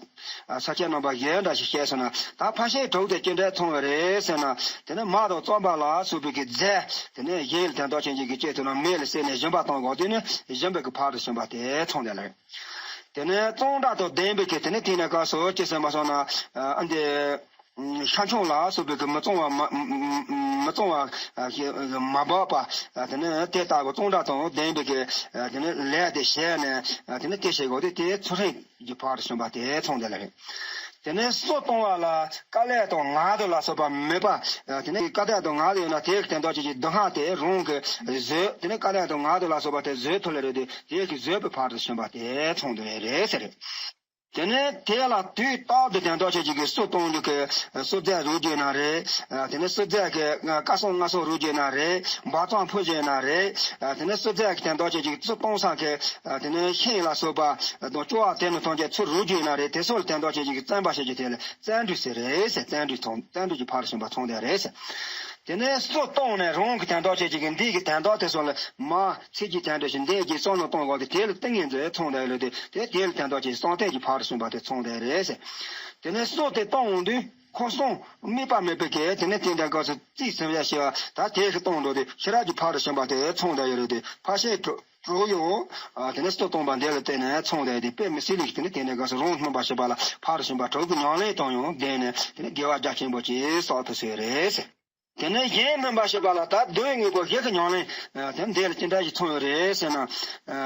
ས་བཅད་རྣམ་པ་བཞི་འདྲ་ཞིག་བཤད་སོང་ན། ད་ཕར་ཤིང་དྲུང་དེ་ཅི་འདྲ་མཚུངས་པ་རེད་ཟེར་ན། དེ་ནས་མ་དང་རྩམ་པ་ལ་སོགས་པའི་གི་རྫས་དེ་ནས་གཞན་ལ་དེ་འདྲ་ཅན་ཅིག་གི་སྐྱེ་ཐུབ་ན་མེ་ལ་བསྲེགས་ནས་ཞིམ་པ་བཏང་དགོས་དུས་ནི་ཞིམ་པའི་གི་ཕར་དུ་ཕྱིན་པ་དེ་མཚུངས་དེ་ལ། དེ་ནས་གཙང་སྦྲ་དང་ལྡན་པའི་གི་དེ་ནས་དེ་ནས་ག་སོ་ཅི་ཟེར་མ་སོང་ན། ཨ། འདི། ཤ་མཆོང་ལ་སོགས་པའི་གི་མི་གཙང་བ་མ་མི་གཙང་བ་མ་འབབ་པ། དེ་ནས་དེ་ལྟ་བུ་གཙང་སྦྲ་དང་ལྡན་པའི་གི་དེ་ནས་ལས་དེ་བྱས་ནས་དེ་ནས་དེ་བྱེད་དགོས་ཏེ། དེ་ཚུལ་ཁྲིམས་ཀྱི་ཕར་ཕྱིན་པ་དེ་ཚང་དེ་ལ་རེད། དེ་ནས་སུ་གཏོང་བ་ལ་དཀའ་ལས་དང་ངལ་དུབ་ལ་སོགས་པ་མེད་པ། དེ་ནས་དཀའ་ལས་དང་ངལ་དུབ་ཡོད་ན་དེའི་དོན་དག་ཅན་གྱི་སྡུག་བསྔལ་དེ་རང་གིས་བཟོད། དེ་ནས་དཀའ་ལས་དང་ངལ་དུབ་ལ་སོགས་པ་དེ་བཟོད་ཐུབ་ལ་རེད་དེ། དེའི་གི་བཟོད་པའི་ཕར་དུ་ཕྱིན་པ་དེ་ཚང་དེ་རེད་ཟེར། དེ་ནས་དེ་ལ་དུས་རྟག་ཏུ་དོན་དག་ཅན་གྱི་སུ་གཏོང་རྒྱུ་གི་སུ་རྫས་རུལ་རྒྱུ་ན་རེད། དེ་ནས་སུ་རྫས་ཀྱི་སྐལ་བཟང་ལྔ་སོགས་རུལ་རྒྱུ་ན་རེད། འབག་གཙང་ཕུ་རྒྱུ་ན་རེད། དེ་ནས་སུ་རྫས་ཀྱི་དོན་དག་ཅན་གྱི་སུ་གཏོང་ས་གི་དེ་ནས་ཤིང་ལ་སོགས་པ་དང་ལྕོག་བ་དེ་ནི་ཐམས་ཅད་ཚུར་རུལ་རྒྱུ་ན་རེད། དེ་སོགས་ལ་དོན་དག་ཅན་གྱི་བཙན་པ་བྱེད་རྒྱུ་དེ་ལ་བཙན་འགྲོས་ཟེར་རེད་ཟེར། བཙན་འགྲོས་ཚང་བཙན་འགྲོས་ཀྱི་ཕར་ཕྱིན་པ་ཚང་དེ་རེད་ཟེར། དེ་ནས་སུ་གཏོང་ནས་རང་གི་དོན་དག་ཅན་གྱི་འདི་གི་དོན་དག་དེ་སོགས་ལ་མ་ཚིག་གི་དོན་དག་ཅན་འདི་གི་བསམ་བློ་གཏོང་དགོས་ཏེ། དེ་ལ་ཏིང་ངེ་འཛིན་ཚང་དེ་ལ་དེ་དེ་དེ་ལ་དོན་དག་ཅན་བསམ་གཏན་གྱི་ཕར་ཕྱིན་པ་དེ་ཚང་དེ་རེད་ཟེར། དེ་ནས་སུ་དེ་གཏོང་འོང་དུས་ཁོ་གསུམ་དམིགས་པ་མེད་པའི་གི་དེ་ནས་དེ་འདྲ་སྐབས་སུ་རྩིས་ཟིན་པ་ཞེས་པ་ད་དེ་གི་གཏོང་འགྲོ་དུས་ཤེས་རབ་ཀྱི་ཕར་ཕྱིན་པ་དེ་ཚང་དེ་ཡོད་རེད་དེ། ཕར་ཕྱིན་གྲོགས་གྲོགས་ཡང་དེ་ནས་སུ་གཏོང་པ་འདི་ལ་བརྟེན་ནས་ཚང་དེ་ཡོད་དེ། དཔེ་མི་སྲིད་ལེགས་དེ་ནས་དེ་འདྲ་སྐབས་སུ་རང་སྨིན་པ་ཞེས་པ་ལ་ཕར་ཕྱིན་པ་དྲུག་གི་ཉམས་ལེན་དང་ཡང་ལྡན་ནས་དེ་ནས་དགེ་བ་རྒྱ་ཆེན་པོ་ཅིག་བསགས་ཐུབ་ཟེར་རེད་ཟེར། དེ་ནས་གཞན་སྨིན་པ་ཞེས་པ་ལ་ད་བསྡུ་བའི་དངོས་པོ་བཞི་གི་ཉམས་ལེན་དེ་འདི་ལ་ཅི་འདྲ་ཞིག་ཚང་ཡོད་རེད་ཟེར་ན།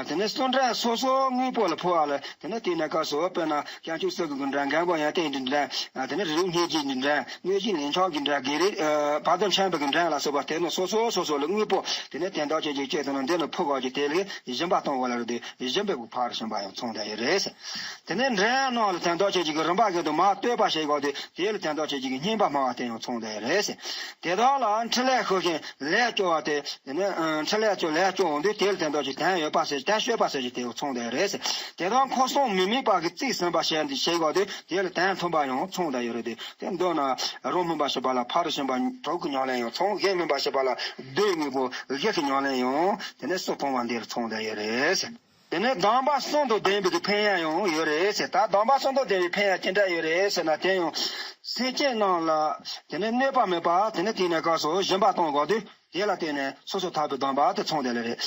དེ་ནས་གསུམ་འདྲ་སོ་སོའི་དངོས་པོ་ལ་འཕོ་བ་ལ་དེ་ནས་དེ་ནས་སྐབས་སུ་དཔེར་ན་བྱང་ཆུབ་སེམས་དགུ་གི་འདྲ། མགོན་པོ་ཡོན་ཏན་གྱི་འདྲ། དེ་ནས་རིགས་སྙན་བརྒྱུད་ཀྱི་འདྲ། དངོས་གཞི་ལན་ཆགས་ཀྱི་འདྲ། བགེགས་རིགས་བར་དོ་འཆམ་པའི་གི་འདྲ་ལ་སོགས་པ་དེ་ནི་སོ་སོ་སོ་སོ་ལ་དངོས་པོ་དེ་ནས་དོན་དག་ཅན་གྱི་སྤྱོད་དོན་ལ་འདི་ལ་འཕོ་བ་གི་དེ་ལས་སྦྱིན་པ་གཏོང་བ་ལ་རེད་དེ། སྦྱིན་པའི་གི་ཕར་ཕྱིན་པ་ཡང་ཚང་དེ་ཡོད་རེད་ཟེར། དེ་ནས་འདྲེན་རྣམས་ལ་དོན་དག་ཅན་གྱི་རིམ་པ་བཞིན་དུ་མར་བསྟོད་པ་ཞེས་བྱ་སྟེ། དེ་ལ་དོན་དག་ཅན་གྱི་བསྙེན་པ་སྨྲ་བ་དེ་ཡང་ཚང་དེ་རེད་ཟེར། དེ་དག་ལ་འཕྲིན་ལས་ཞུ་ཞིང་ལས་སྐྱོ་བ་དེ། དེ་ནས་འཕྲིན་ལས་སྐྱོ་ལས་སྐྱོ་འོང་དུས་དེ་ལ་དོན་དག་ཅན་དོན་ཡོད་པ་ཟེར། དོན་ཤོད་པ་ཟེར་གྱི་དེ་ཡང་ཚང་དེ་རེད་ཟེར། དེ་དག་ཁོ་གསུམ་མི་དམིགས་པ་གི་རྩིས་ཟིན་པ་ཞེས་ཞེས་བྱ་སྟེ། དེ་ལ་དོན་མཐུན་པ་ཡང་ཚང་དེ་ཡོད་རེད་དེ། དེ་མདོར་ན་རང་སྨིན་པ་ཞེས་པ་ལ་ཕར་ཕྱིན་པ་དྲུག་གི་ཉམས་ལེན་ཡང་ཚང་། གཞན་སྨིན་པ་ཞེས་པ་ལ་བསྡུ་བའི་དངོས་པོ་བཞི་གི་ཉམས་ལེན་ཡང་དེ་ནས་སུ་གཏོང་བ་འདི་ལ་ཚང་དེ་ཡོད་རེད་ཟེར། དེ་ནས་སྡོམ་པ་གསུམ་དང་ལྡན་པའི་གི་ཕན་ཡོན་ཡང་ཡོད་རེད་ཟེར། ད་སྡོམ་པ་གསུམ་དང་ལྡན་པའི་ཕན་ཡོན་ཅི་འདྲ་ཡོད་རེད་ཟེར་ན། དེ་ཡང་སེམས་ཅན་རྣམས་ལ་དེ་ནས་གནོད་པ་མེད་པ་དེ་ནས་དེ་ནས་སྐབས་སུ་སྦྱིན་པ་གཏོང་དགོས་དུས། དེ་ལ་བརྟེན་ནས་སོ་སོ་ཐར་པའི་སྡོམ་པ་དེ་ཚང་དེ་ལ་རེད།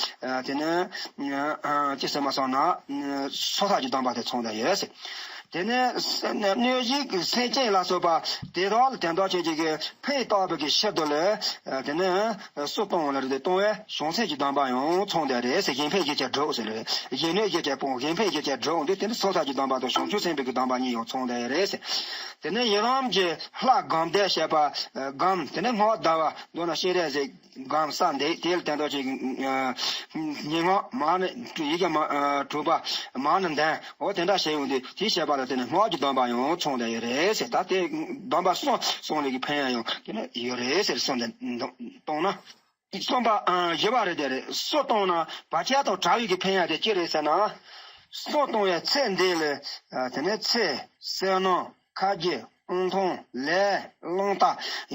དེ་ནས་ཅི་ཟེར་མ་སོང་ན་སོ་ཐར་གྱི་སྡོམ་པ་དེ་ཚང་དེ་ཡོད་ཟེར། དེ་ནས་གནོད་བྱེད་ཀྱི་སེམས་ཅན་ལ་སོགས་པ་དེ་དག་ལ་དོན་དག་ཅན་གྱི་ཕན་བཏགས་པའི་གི་ཕྱིར་དུ་ལ། དེ་ནས་སུ་གཏོང་བ་ལ་རེད་དེ། གཏོང་བའི་བྱང་སེམས་ཀྱི་སྡོམ་པ་ཡང་ཚང་དེ་རེད་ཟེར། གཞན་ཕན་བཞི་ཆར་སྒྲུབ་ཟེར་ལ། གཞན་གནོད་བཞི་ཆར་སྤོང་། གཞན་ཕན་བཞི་ཆར་སྒྲུབ་འོང་དུས་དེ་ནི་སོ་ཐར་གྱི་སྡོམ་པ་དང་བྱང་ཆུབ་སེམས་དཔའི་གི་སྡོམ་པ་གཉིས་ཡང་ཚང་དེ་རེད་ཟེར། དེ་ནས་ཡི་དམ་གྱི་ལྷ་སྒོམ་བཟླས་བྱེད་པ་སྒོམ། དེ་ནས་སྔགས་བཟླ་བ་མདོར་ན་སྤྱན་རས་གཟིགས་སྒོམ་ས་འདི་དེ་ལ་དོན་དག་ཅན་གྱི་སྙན་ངག་མར་ནས་ཡི་གེ་མ་གྲུབ་པ་མར་ནས་འདོན། འོ་དེ་འདྲ་བྱས་ཡོང་དུས་དེ་བྱས་པ་ལ་བརྟེན་ནས་སྔགས་ཀྱི་སྡོམ་པ་ཡང་ཚང་དེ་ཡོད་རེད་ཟེར། ད་དེ་སྡོམ་པ་གསུམ་གསུམ་ལས་ཀྱི་ཕན་ཡོན་ཡང་དེ་ནས་ཡོད་རེད་ཟེར། གསུམ་དེ་གཏོང་ན། གསུམ་པ་བཞི་པ་རེད་དེ་རེད། སུ་གཏོང་ན་བར་ཆད་དང་བྲལ་བའི་གི་ཕན་ཡོན་དེ་ཅི་རེད་ཟེར་ན། སུ་གཏོང་བའི་ཚེ་འདི་ལ་དེ་ནས་ཚེ་བསོད་ནམས་ཁ་རྗེ། དབང་ཐང་། ལས། རླུང་རྟ་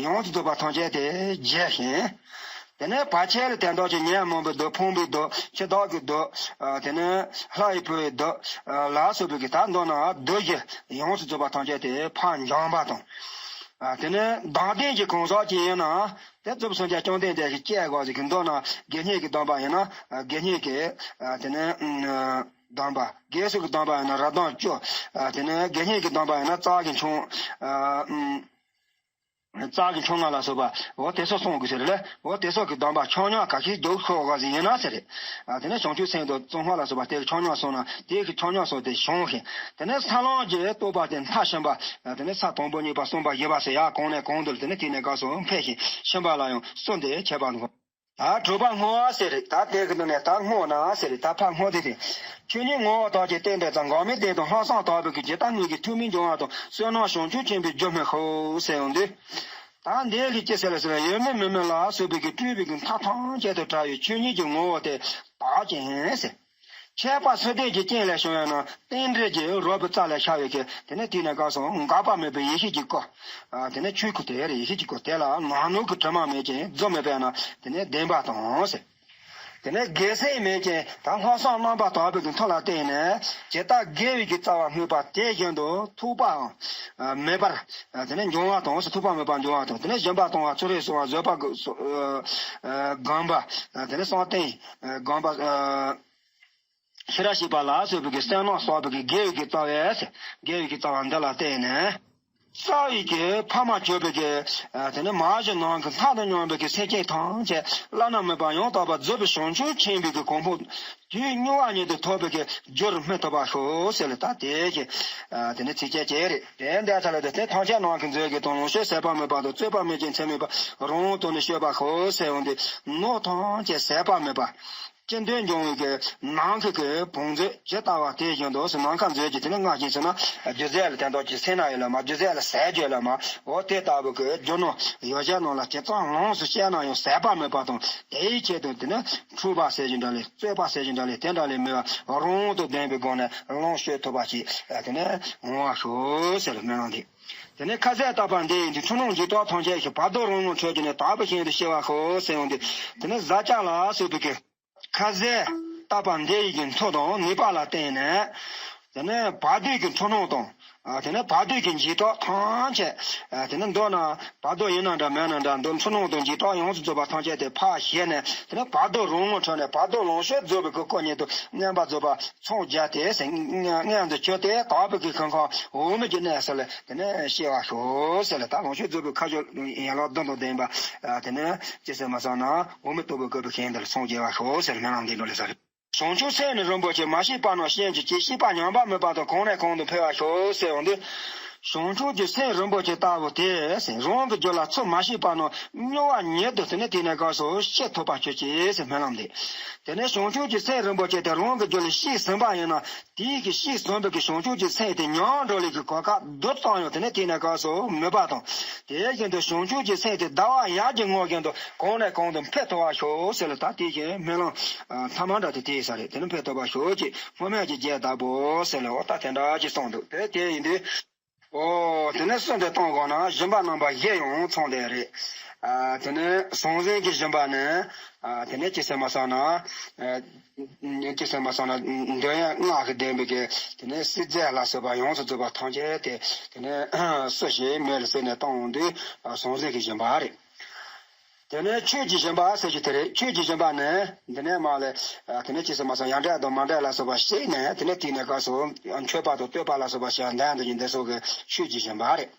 ཡོངས་སུ་རྫོགས་པ་ཐམས་ཅད་དེ་རྒྱས་ཤིང་། དེ་ནས་བར་ཆད་ལ་དེ་དག་ཀྱང་ཉོན་མོངས་པའི་བདུད། ཕུང་པོའི་བདུད། འཆི་བདག་གི་བདུད། དེ་ནས་ལྷ་ཡི་བུ་ཡི་བདུད་ལ་སོགས་པའི་གི་ད་མདོར་ན་བདུད་བཞི་ཡོངས་སུ་རྫོགས་པ་ཐམས་ཅད་དེ་ཕར་འཇོམས་པ་དང་། དེ་ནས་བདག་ལྡན་གྱི་གང་ཟག་ཅིག་ཡིན་ན་དེ་གཙོ་བོ་སངས་རྒྱས་བཅོམ་ལྡན་འདས་ཀྱིས་སྤྱད་དགོས་ཟེར་གི། མདོར་ན་དགེ་བསྙེན་གྱི་སྡོམ་པ་ཡིན་ན་དགེ་བསྙེན་གྱི་དེ་ནས་སྡོམ་པ། དགེ་སོགས་ཀྱི་སྡོམ་པ་ཡིན་ན་རབ་དང་བཅུ། དེ་ནས་དགེ་བསྙེན་གྱི་སྡོམ་པ་ཡིན་ན་རྩ་བའི་མཆོག་རྩ་བའི་མཆོག་ལྔ་ལ་སོགས་པ། འོ་དེ་ཚོ་གསུང་དགོས་ཟེར་ལ། འོ་དེ་ཚོ་གི་སྡོམ་པ་ཆ་སྙོམས་ག་ཤེད་རྒྱག་ཆོག་ག་ཟེར་ཡིན་ན་ཟེར། དེ་ནས་བྱང་ཆུབ་སེམས་དང་གཙང་མ་ལ་སོགས་པ་དེ་གི་ཆ་སྙོམས་སོང་ན་དེ་གི་ཆ་སྙོམས་སོང་དེ་བྱང་ཞིང་། དེ་ནས་ས་ལམ་གྱི་རྟོགས་པ་དེ་མཐར་ཕྱིན་པ། དེ་ནས་ས་དང་པོ་གཉིས་པ་གསུམ་པ་བཞི་པ་ཟེར་ཡ་གོང་ནས་གོང་དུ་དེ་ནས་དེ་ནས་ག་སོང་འཕེལ་ཞིང་ཕྱིན་པ་ལ་ཡང་གསུམ་དེ་ཁྱད་པར་འདུག་ད་དྲུག་པ་བསྔོ་བ་ཟེར་རེད། ད་དེ་གི་ནང་ནས་ད་བསྔོ་ན་ཟེར་རེད། ད་ཕར་བསྔོ་དེ་དེ། ཆོས་ཉིད་ངོ་བོ་དག་ཀྱང་བསྟན་པའི་རྩ། འགག་མེད་བདེན་དང་ལྷག་བསམ་དག་པའི་གི། ཇི་ལྟར་སྔོན་གྱི་ཐུགས་སྨོན་འབྱུང་བ་དང་། བསོད་ནམས་བྱང་ཆུབ་ཆེན་པོའི་རྒྱུ་སྨིན་ཤོག་ཟེར་ཡོང་དུས། ད་འདི་གི་ཅི་ཟེར་ལ་ཟེར་ན། ཡོད་མིན་མེད་མིན་ལ་སོགས་པའི་གི་སྤྲུལ་པའི་གི་མཐའ་ཐམས་ཅད་དུ་བྲལ་བའི་ཆོས་ཉིད་ཀྱི་ངོ་བོ་དེ་དག་ཅིང་ཟེར། ཁྱད་པར་ཚུལ་ལྡན་གྱི་སྤྱན་ལས་བྱུང་བས་ན། རྟེན་འབྲེལ་གྱི་རོལ་པའི་རྩ་ལས་ཤར་བའི་གི། དེ་ནས་དེ་ནས་ག་སོང་འགག་པ་མེད་པའི་ཡེ་ཤེས་ཀྱི་སྐུ། དེ་ནས་ཆོས་སྐུ་དེ་རེད། ཡེ་ཤེས་ཀྱི་སྐུ་དེ་ལ་ནམ་ནོར་གྱི་དྲི་མ་མེད་ཅིང་རྫུ་མེད་པས་ན་དེ་ནས་བདེན་པ་དང་ཟེར། དེ་ནས་རྒྱལ་སྲས་མེད་ཅིང་ད་ལྷག་བསམ་རྣམ་པར་དག་པའི་གི་མཐུ་ལ་བརྟེན་ནས། ཇི་ལྟར་དགེ་བའི་གི་རྩ་བ་སྨོས་པ་དེ་བཞིན་དུ་ཐོགས་པའང་མེད་པར་དེ་ནས་འབྱུང་བ་དང་ཟེར། ཐོགས་པ་མེད་པར་འབྱུང་བ་དང་། དེ་ནས་སྦྱིན་པ་གཏོང་བ། ཚུལ་ཁྲིམས་སྲུང་བ། བཟོད་པ་སྒོམ་པ། དེ་ནས་བསམ་གཏན་སྒོམ་པ། ཤེས་རབ་བཤད་པ་ལ་སོགས་པའི་གི་བསོད་ནམས་བསགས་པའི་གི་དགེ་བའི་གི་རྩ་བས། དགེ་བའི་གི་རྩ་བ་འདི་ལ་བརྟེན་ནས། རྩ་བའི་གི་ཕ་མ་གྱུར་པའི་གི་ཨ་དེ་ནི་མ་གཞི་ནང་གི་མཐའ་དང་མཉམ་པའི་གི་སེམས་ཅན་ཐམས་ཅད་བླ་ན་མེད་པ་ཡང་དག་པར་རྫོགས་པའི་བྱང་ཆུབ་ཆེན་པོའི་གི་གོ་འཕང་དུས་མྱུར་བ་ཉིད་དུ་ཐོབ་པའི་གི་རྒྱུར་སྨིན་ཐུབ་པར་ཤོག་ཟེར་ལ། ད་དེ་གི་ཨ་དེ་ནི་ཚིགས་བཅད་ཅིག་རེད། དེ་འདྲ་ཚ་ལ་དེ་ཐམས་ཅད་ནང་གི་མཛོད་ཀྱི་དོན་ལོངས་སྤྱོད་ཟད་པ་མེད་པ་དང་། རྩོད་པ་མེད་ཅིང་ཚད་མེད་པ། རང་དབང་ཐོབ་ནས་སྤྱོད་པར་ཤོག་ཟེར་འོང་དུས། ནོར་ཐམས་ཅད་ཟད་པ་མེད་པ། སྤྱི་དོན་སྦྱོང་བའི་གི་ནམ་མཁའི་གི་བོངས་མཛོད་ཇི་ལྟ་བ་དེ་བཞིན་དུ་ཟེར། ནམ་མཁའ་མཛོད་ཀྱི་དེ་ནི་སྔགས་ཀྱི་ཚུལ་ན་རྒྱུ་རྫས་ལ་དོན་དག་ཅིག་སེམས་ན་ཡོད་ལ་མ། རྒྱུ་རྫས་ལ་ཟད་རྒྱུ་ལ་མ། འོ་དེ་ལྟ་བུ་གི་རྒྱུ་ནོར་ཡོ་བྱད་རྣམས་ལ་ཇི་ཙམ་ལོངས་སུ་སྤྱད་ན་ཡང་ཟད་པ་མེད་པ་དང་། དེའི་ཆེད་དུ་དེ་ནི་འཁྲུལ་པ་ཟེར་གྱི་འདྲ་ལས། རྩོད་པ་ཟེར་གྱི་འདྲ་ལས། དེ་འདྲ་ལས་མེད་པ་རང་དབང་དུ་ལྡན་པའི་སྒོ་ནས་ལོངས་སྤྱོད་ཐུབ་པ་ཅིག་དེ་ནི་འོང་བར་ཤོག་ཟེར་སྨོན་ལམ་འདེབས། དེ་ནས་ཁ་ཟས་བཏབ་པ་འདི་ཡིན་དུས། འཁྲུལ་སྣང་འཇིག་ལྟ་ཐམས་ཅད་ཀྱི། བར་དོ་རང་ངོ་འཕྲོད་ཀྱིས་ནི། དག་པའི་ཞིང་དུ་སྐྱེ་བར་ཤོག་ཟེར་འོང་དུས། དེ་ནས་བཟའ་བཅའ་ལ་སོགས་པའི་གི་ཁ་ཟས་བཏབ་པ་འདི་ཡི་གི་མཐུ་དང་ནུས་པ་ལ་བརྟེན་ནས། དེ་ནས་བར་དོའི་གི་འཁྲུལ་སྣང་དང་། ཨ་དེ་ནས་བར་དོའི་གི་འཇིག་ལྟ་ཐམས་ཅད། ཨ་དེ་ནས་མདོར་ན་བར་དོ་ཡིན་ན་འདྲ་མིན་ན་འདྲ། འདི་འཁྲུལ་སྣང་དང་འཇིག་ལྟ་ཡོངས་སུ་རྫོགས་པ་ཐམས་ཅད་དེ་ཕར་ཞི་ནས། དེ་ནས་བར་དོ་རང་ངོ་འཕྲོད་ནས། བར་དོ་ལོངས་སྤྱོད་རྫོགས་པའི་གི་སྐུ་ཉིད་དུ་མངོན་པར་རྫོགས་པ། ཚོགས་བརྒྱད་དེ་ཟེར། མངོན་དུ་གྱུར་ཏེ། དག་པའི་གི་ཁང་ཁང་འོག་མིན་གྱི་གནས་སུ་ལ་དེ་ནས་སྐྱེ་བར་ཤོག་ཟེར་ལ། ད་ལོངས་སྤྱོད་རྫོགས་པའི་ཁ་ཕྱོགས་ཡན་ལག་བདུན་དང་ལྡན་པ། ཨ་དེ་ནས་ཅི་ཟེར་མ་སོང་ན། འོག་མིན་སྟུག་པོའི་བཀོད་པའི་ཞིང་དེ་ལ་ཚོགས་རྒྱས་པར་ཤོག་ཟེར་སྨོན་ལམ་འདེབས་འགྲོ་ལེ་ས་རེད། བྱང་ཆུབ་སེམས་ནི་རིན་པོ་ཆེ། མ་སྐྱེས་པ་རྣམས་སྐྱེ་ནས་སྐྱེ། སྐྱེས་པ་ཉམས་པ་མེད་པ་དང་། གོང་ནས་གོང་དུ་འཕེལ་བར་ཤོག་ཟེར་འོང་དུས། བྱང་ཆུབ་ཀྱི་སེམས་རིན་པོ་ཆེ་ལྟ་བུ་དེ་ཟེར། རང་གི་རྒྱུད་ལ་ཚུར་མ་སྐྱེས་པ་རྣམས་མྱུར་བ་ཉིད་དུ་དེ་ནས་དེ་ནས་སྐབས་སུ་སྐྱེ་ཐུབ་པ་ཁྱོད་ཀྱིས་ཟེར་སྨོན་ལམ་འདེབས། དེ་ནས་བྱང་ཆུབ་ཀྱི་སེམས་རིན་པོ་ཆེ་དེ་རང་གི་རྒྱུད་ལ་སྐྱེས་ཟིན་པ་ཡིན་ན། དེའི་གི་སྐྱེས་ཟིན་པའི་གི་བྱང་ཆུབ་ཀྱི་སེམས་དེ་ཉམས་འགྲོ་ལས་ཀྱི་གོ་སྐབས་རྡུལ་ཙམ་ཡང་དེ་ནས་དེ་ནས་སྐབས་སུ་མེད་པ་དང་། དེ་བཞིན་དུ་བྱང་ཆུབ་ཀྱི་སེམས་དེ་ཟླ་བ་ཡར་གྱི་ངོ་བཞིན་དུ་གོང་ནས་གོང་དུ་འཕེལ་ཐུབ་པར་ཤོག་ཟེར་ལ། ད་དེ་བཞིན་སྨོན་ལམ་ཨ་ཐ་མ་འདྲ་དེ་དེ་ས་རེད། དེ་ནི་འཕེལ་ཐུབ་པར་ཤོག་ཅེས་སྔོན་མེད་ཀྱི་རྒྱས་བཏབ་བོ་ཟེར་ལ། འོ་ད་དེ་འདྲ་ཅིག་གསུངས་འདུག་དེ་དེ་ཡིན་དུས། ཨོ། དེ་ནས་གསོལ་འདེབས་གཏོང་དགོས་ན་སྦྱིན་པ་རྣམ་པ་བཞི་ཡང་ཚང་བསྡད་རེད། ཨ་དེ་ནས་ཟང་ཟིང་གི་སྦྱིན་པ་ནི། ཨ་དེ་ནས་ཅི་ཟེར་མ་སོང་ན། ཨ་ཅི་ཟེར་མ་སོང་ན། འདོད་ཡོན་ལྔ་གིས་ལྡན་པའི་གི་དེ་ནས་བསིལ་རྫས་ལ་སོགས་པ་ཡོངས་སུ་རྫོགས་པ་ཐམས་ཅད་དེ། དེ་ནས་བསུ་ཞིང་མོས་ལ་བརྩེ་ནས་གཏོང་འོང་དུས། ཨ་ཟང་ཟིང་གི་སྦྱིན་པ་རེད། དེ་ནས་མཆོད་ཀྱི་སྦྱིན་པ་ཟེར་རྒྱུ་དེ་རེད། མཆོད་ཀྱི་སྦྱིན་པ་ནི་འདི་ནས་མ་ལས། ཨ་དེ་ནས་ཅི་ཟེར་མ་སོང་། ཡང་འབྲས་དང་མ་འབྲས་ལ་སོགས་པ་བྱས་ནས། དེ་ནས་དེ་ནས་སྐབས་སུ་མཆོད་པ་དང་བསྟོད་པ་ལ་སོགས་པ་བྱས། འདོན་དང་ཉིན་དེ་སོགས་ཀྱི་མཆོད་ཀྱི་སྦྱིན་པ་རེད།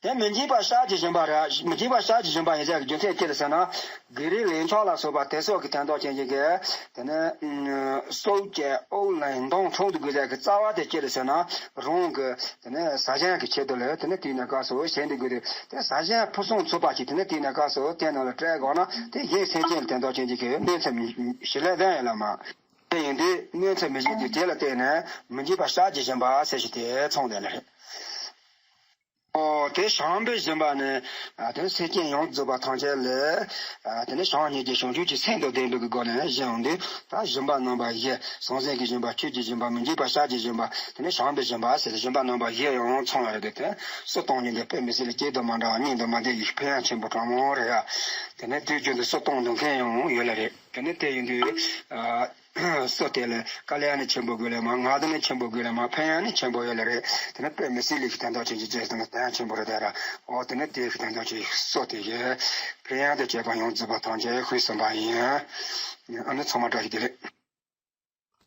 དེ་མི་འཇིགས་པ་བཤགས་ཀྱི་སྦྱིན་པ་རེད། མི་འཇིགས་པ་བཤགས་ཀྱི་སྦྱིན་པ་ཡིན་ཟེར་གྱི་རྒྱུ་མཚན་ཅི་རེད་ཟེར་ན། གི་རི་ལིང་ཆོག་ལ་སོགས་པ་དེ་སོགས་ཀྱི་དོན་དག་ཅན་གྱི་གི། དེ་ནས་སྲོག་བཅད་དབུགས་ལེན་མདངས་འཕྲོག་ཏུ་དགོས་ཟེར་གྱི་རྩ་བ་དེ་ཅི་རེད་ཟེར་ན། རང་གི་དེ་ནས་བཟའ་བཞིན་གྱི་ཆེད་དུ་ལ། དེ་ནས་དེའི་ནང་སྐབས་སུ་བྱེད་འདི་དགོས་ཏེ། དེ་བཟའ་བཞིན་ཕུན་སུམ་ཚོགས་པ་ཞིག་དེ་ནས་དེའི་ནང་སྐབས་སུ་དེ་ནང་ལ་སྤྲད་དགོས་ན། དེ་གཞན་སེམས་ཅན་ལ་དོན་དག་ཅན་གྱི་གི་གནོད་འཚེ་མི་ཞི་ལས་ལྡན་ཡོད་ལ་མ། དེ་ཡིན་དུས་གནོད་འཚེ་མི་བྱེད་དུས། དེ་ལ་བརྟེན་ནས་མི་འཇིགས་པ་བཤགས་ཀྱི་སྦྱིན་པ་ཟེར་ཞིག་དེ་ཚང་བསྡད་ལ་རེད། ཨོ། དེ་བྱམས་པའི་སྦྱིན་པ་ནི། ཨ་དེ་ནི་སེམས་ཅན་ཡོངས་རྫོགས་པ་ཐམས་ཅད་ལ། ཨ་དེ་ནི་བྱམས་སྙིང་རྗེ་བྱང་ཆུབ་ཀྱི་སེམས་དང་ལྡན་པའི་སྒོ་ནས་བྱིན་འོང་དུས། ད་སྦྱིན་པ་རྣམ་པ་བཞི། ཟང་ཟིང་གི་སྦྱིན་པ། མཆོད་ཀྱི་སྦྱིན་པ། མི་འཇིགས་པ་བཤགས་ཀྱི་སྦྱིན་པ། དེ་ནི་བྱམས་པའི་སྦྱིན་པ་ཟེར་ཏེ་སྦྱིན་པ་རྣམ་པ་བཞི་ཡང་ཚང་བ་རེད་དེ། དེ་སུ་གཏོང་ཉིན་དེ་དཔེ་མི་སྲིད་ལ་སྐྱིད་དང་མ་འདྲ་བ། སྙིང་དང་མ་བདེ་བའི་ཕན་ཡོན་ཆེན་པོ་གྲངས་མང་རེད་ཡ། དེ་ནི་དུས་རྒྱུན་དུ་སུ་གཏོང་འདོད་མཁན་ཡང་ཡོད་ལ་རེད། དེ་ནི་དེ་ཡིན་དུས། ཨ། སོ་དེ་ལ་དཀའ་ལས་ནི་ཆེན་པོ་དགོས་ལ་མ། ངལ་དུ་ནི་ཆེན་པོ་དགོས་ལ་མ། ཕན་ཡོན་ནི་ཆེན་པོ་ཡོད་ལ་རེད། དེ་ནི་དཔེ་མི་སྲིད་ལས་ཀྱི་དོན་དག་ཆེན་གྱི་རྗེས་སུ་ནི་དོན་ཆེན་པོ་རེད་དེ་ར། འོ་དེ་ནི་དེ་གི་དོན་དག་ཆེ་སོ་དེ་གི་ཕན་ཡོན་དེ་བྱེད་པ་ཡོངས་རྫོགས་པ་ཐམས་ཅད་ཤེས་ཟིན་པ་ཡིན། ཨ་ནི་ཚང་མ་བཀྲ་ཤིས་བདེ་ལེགས།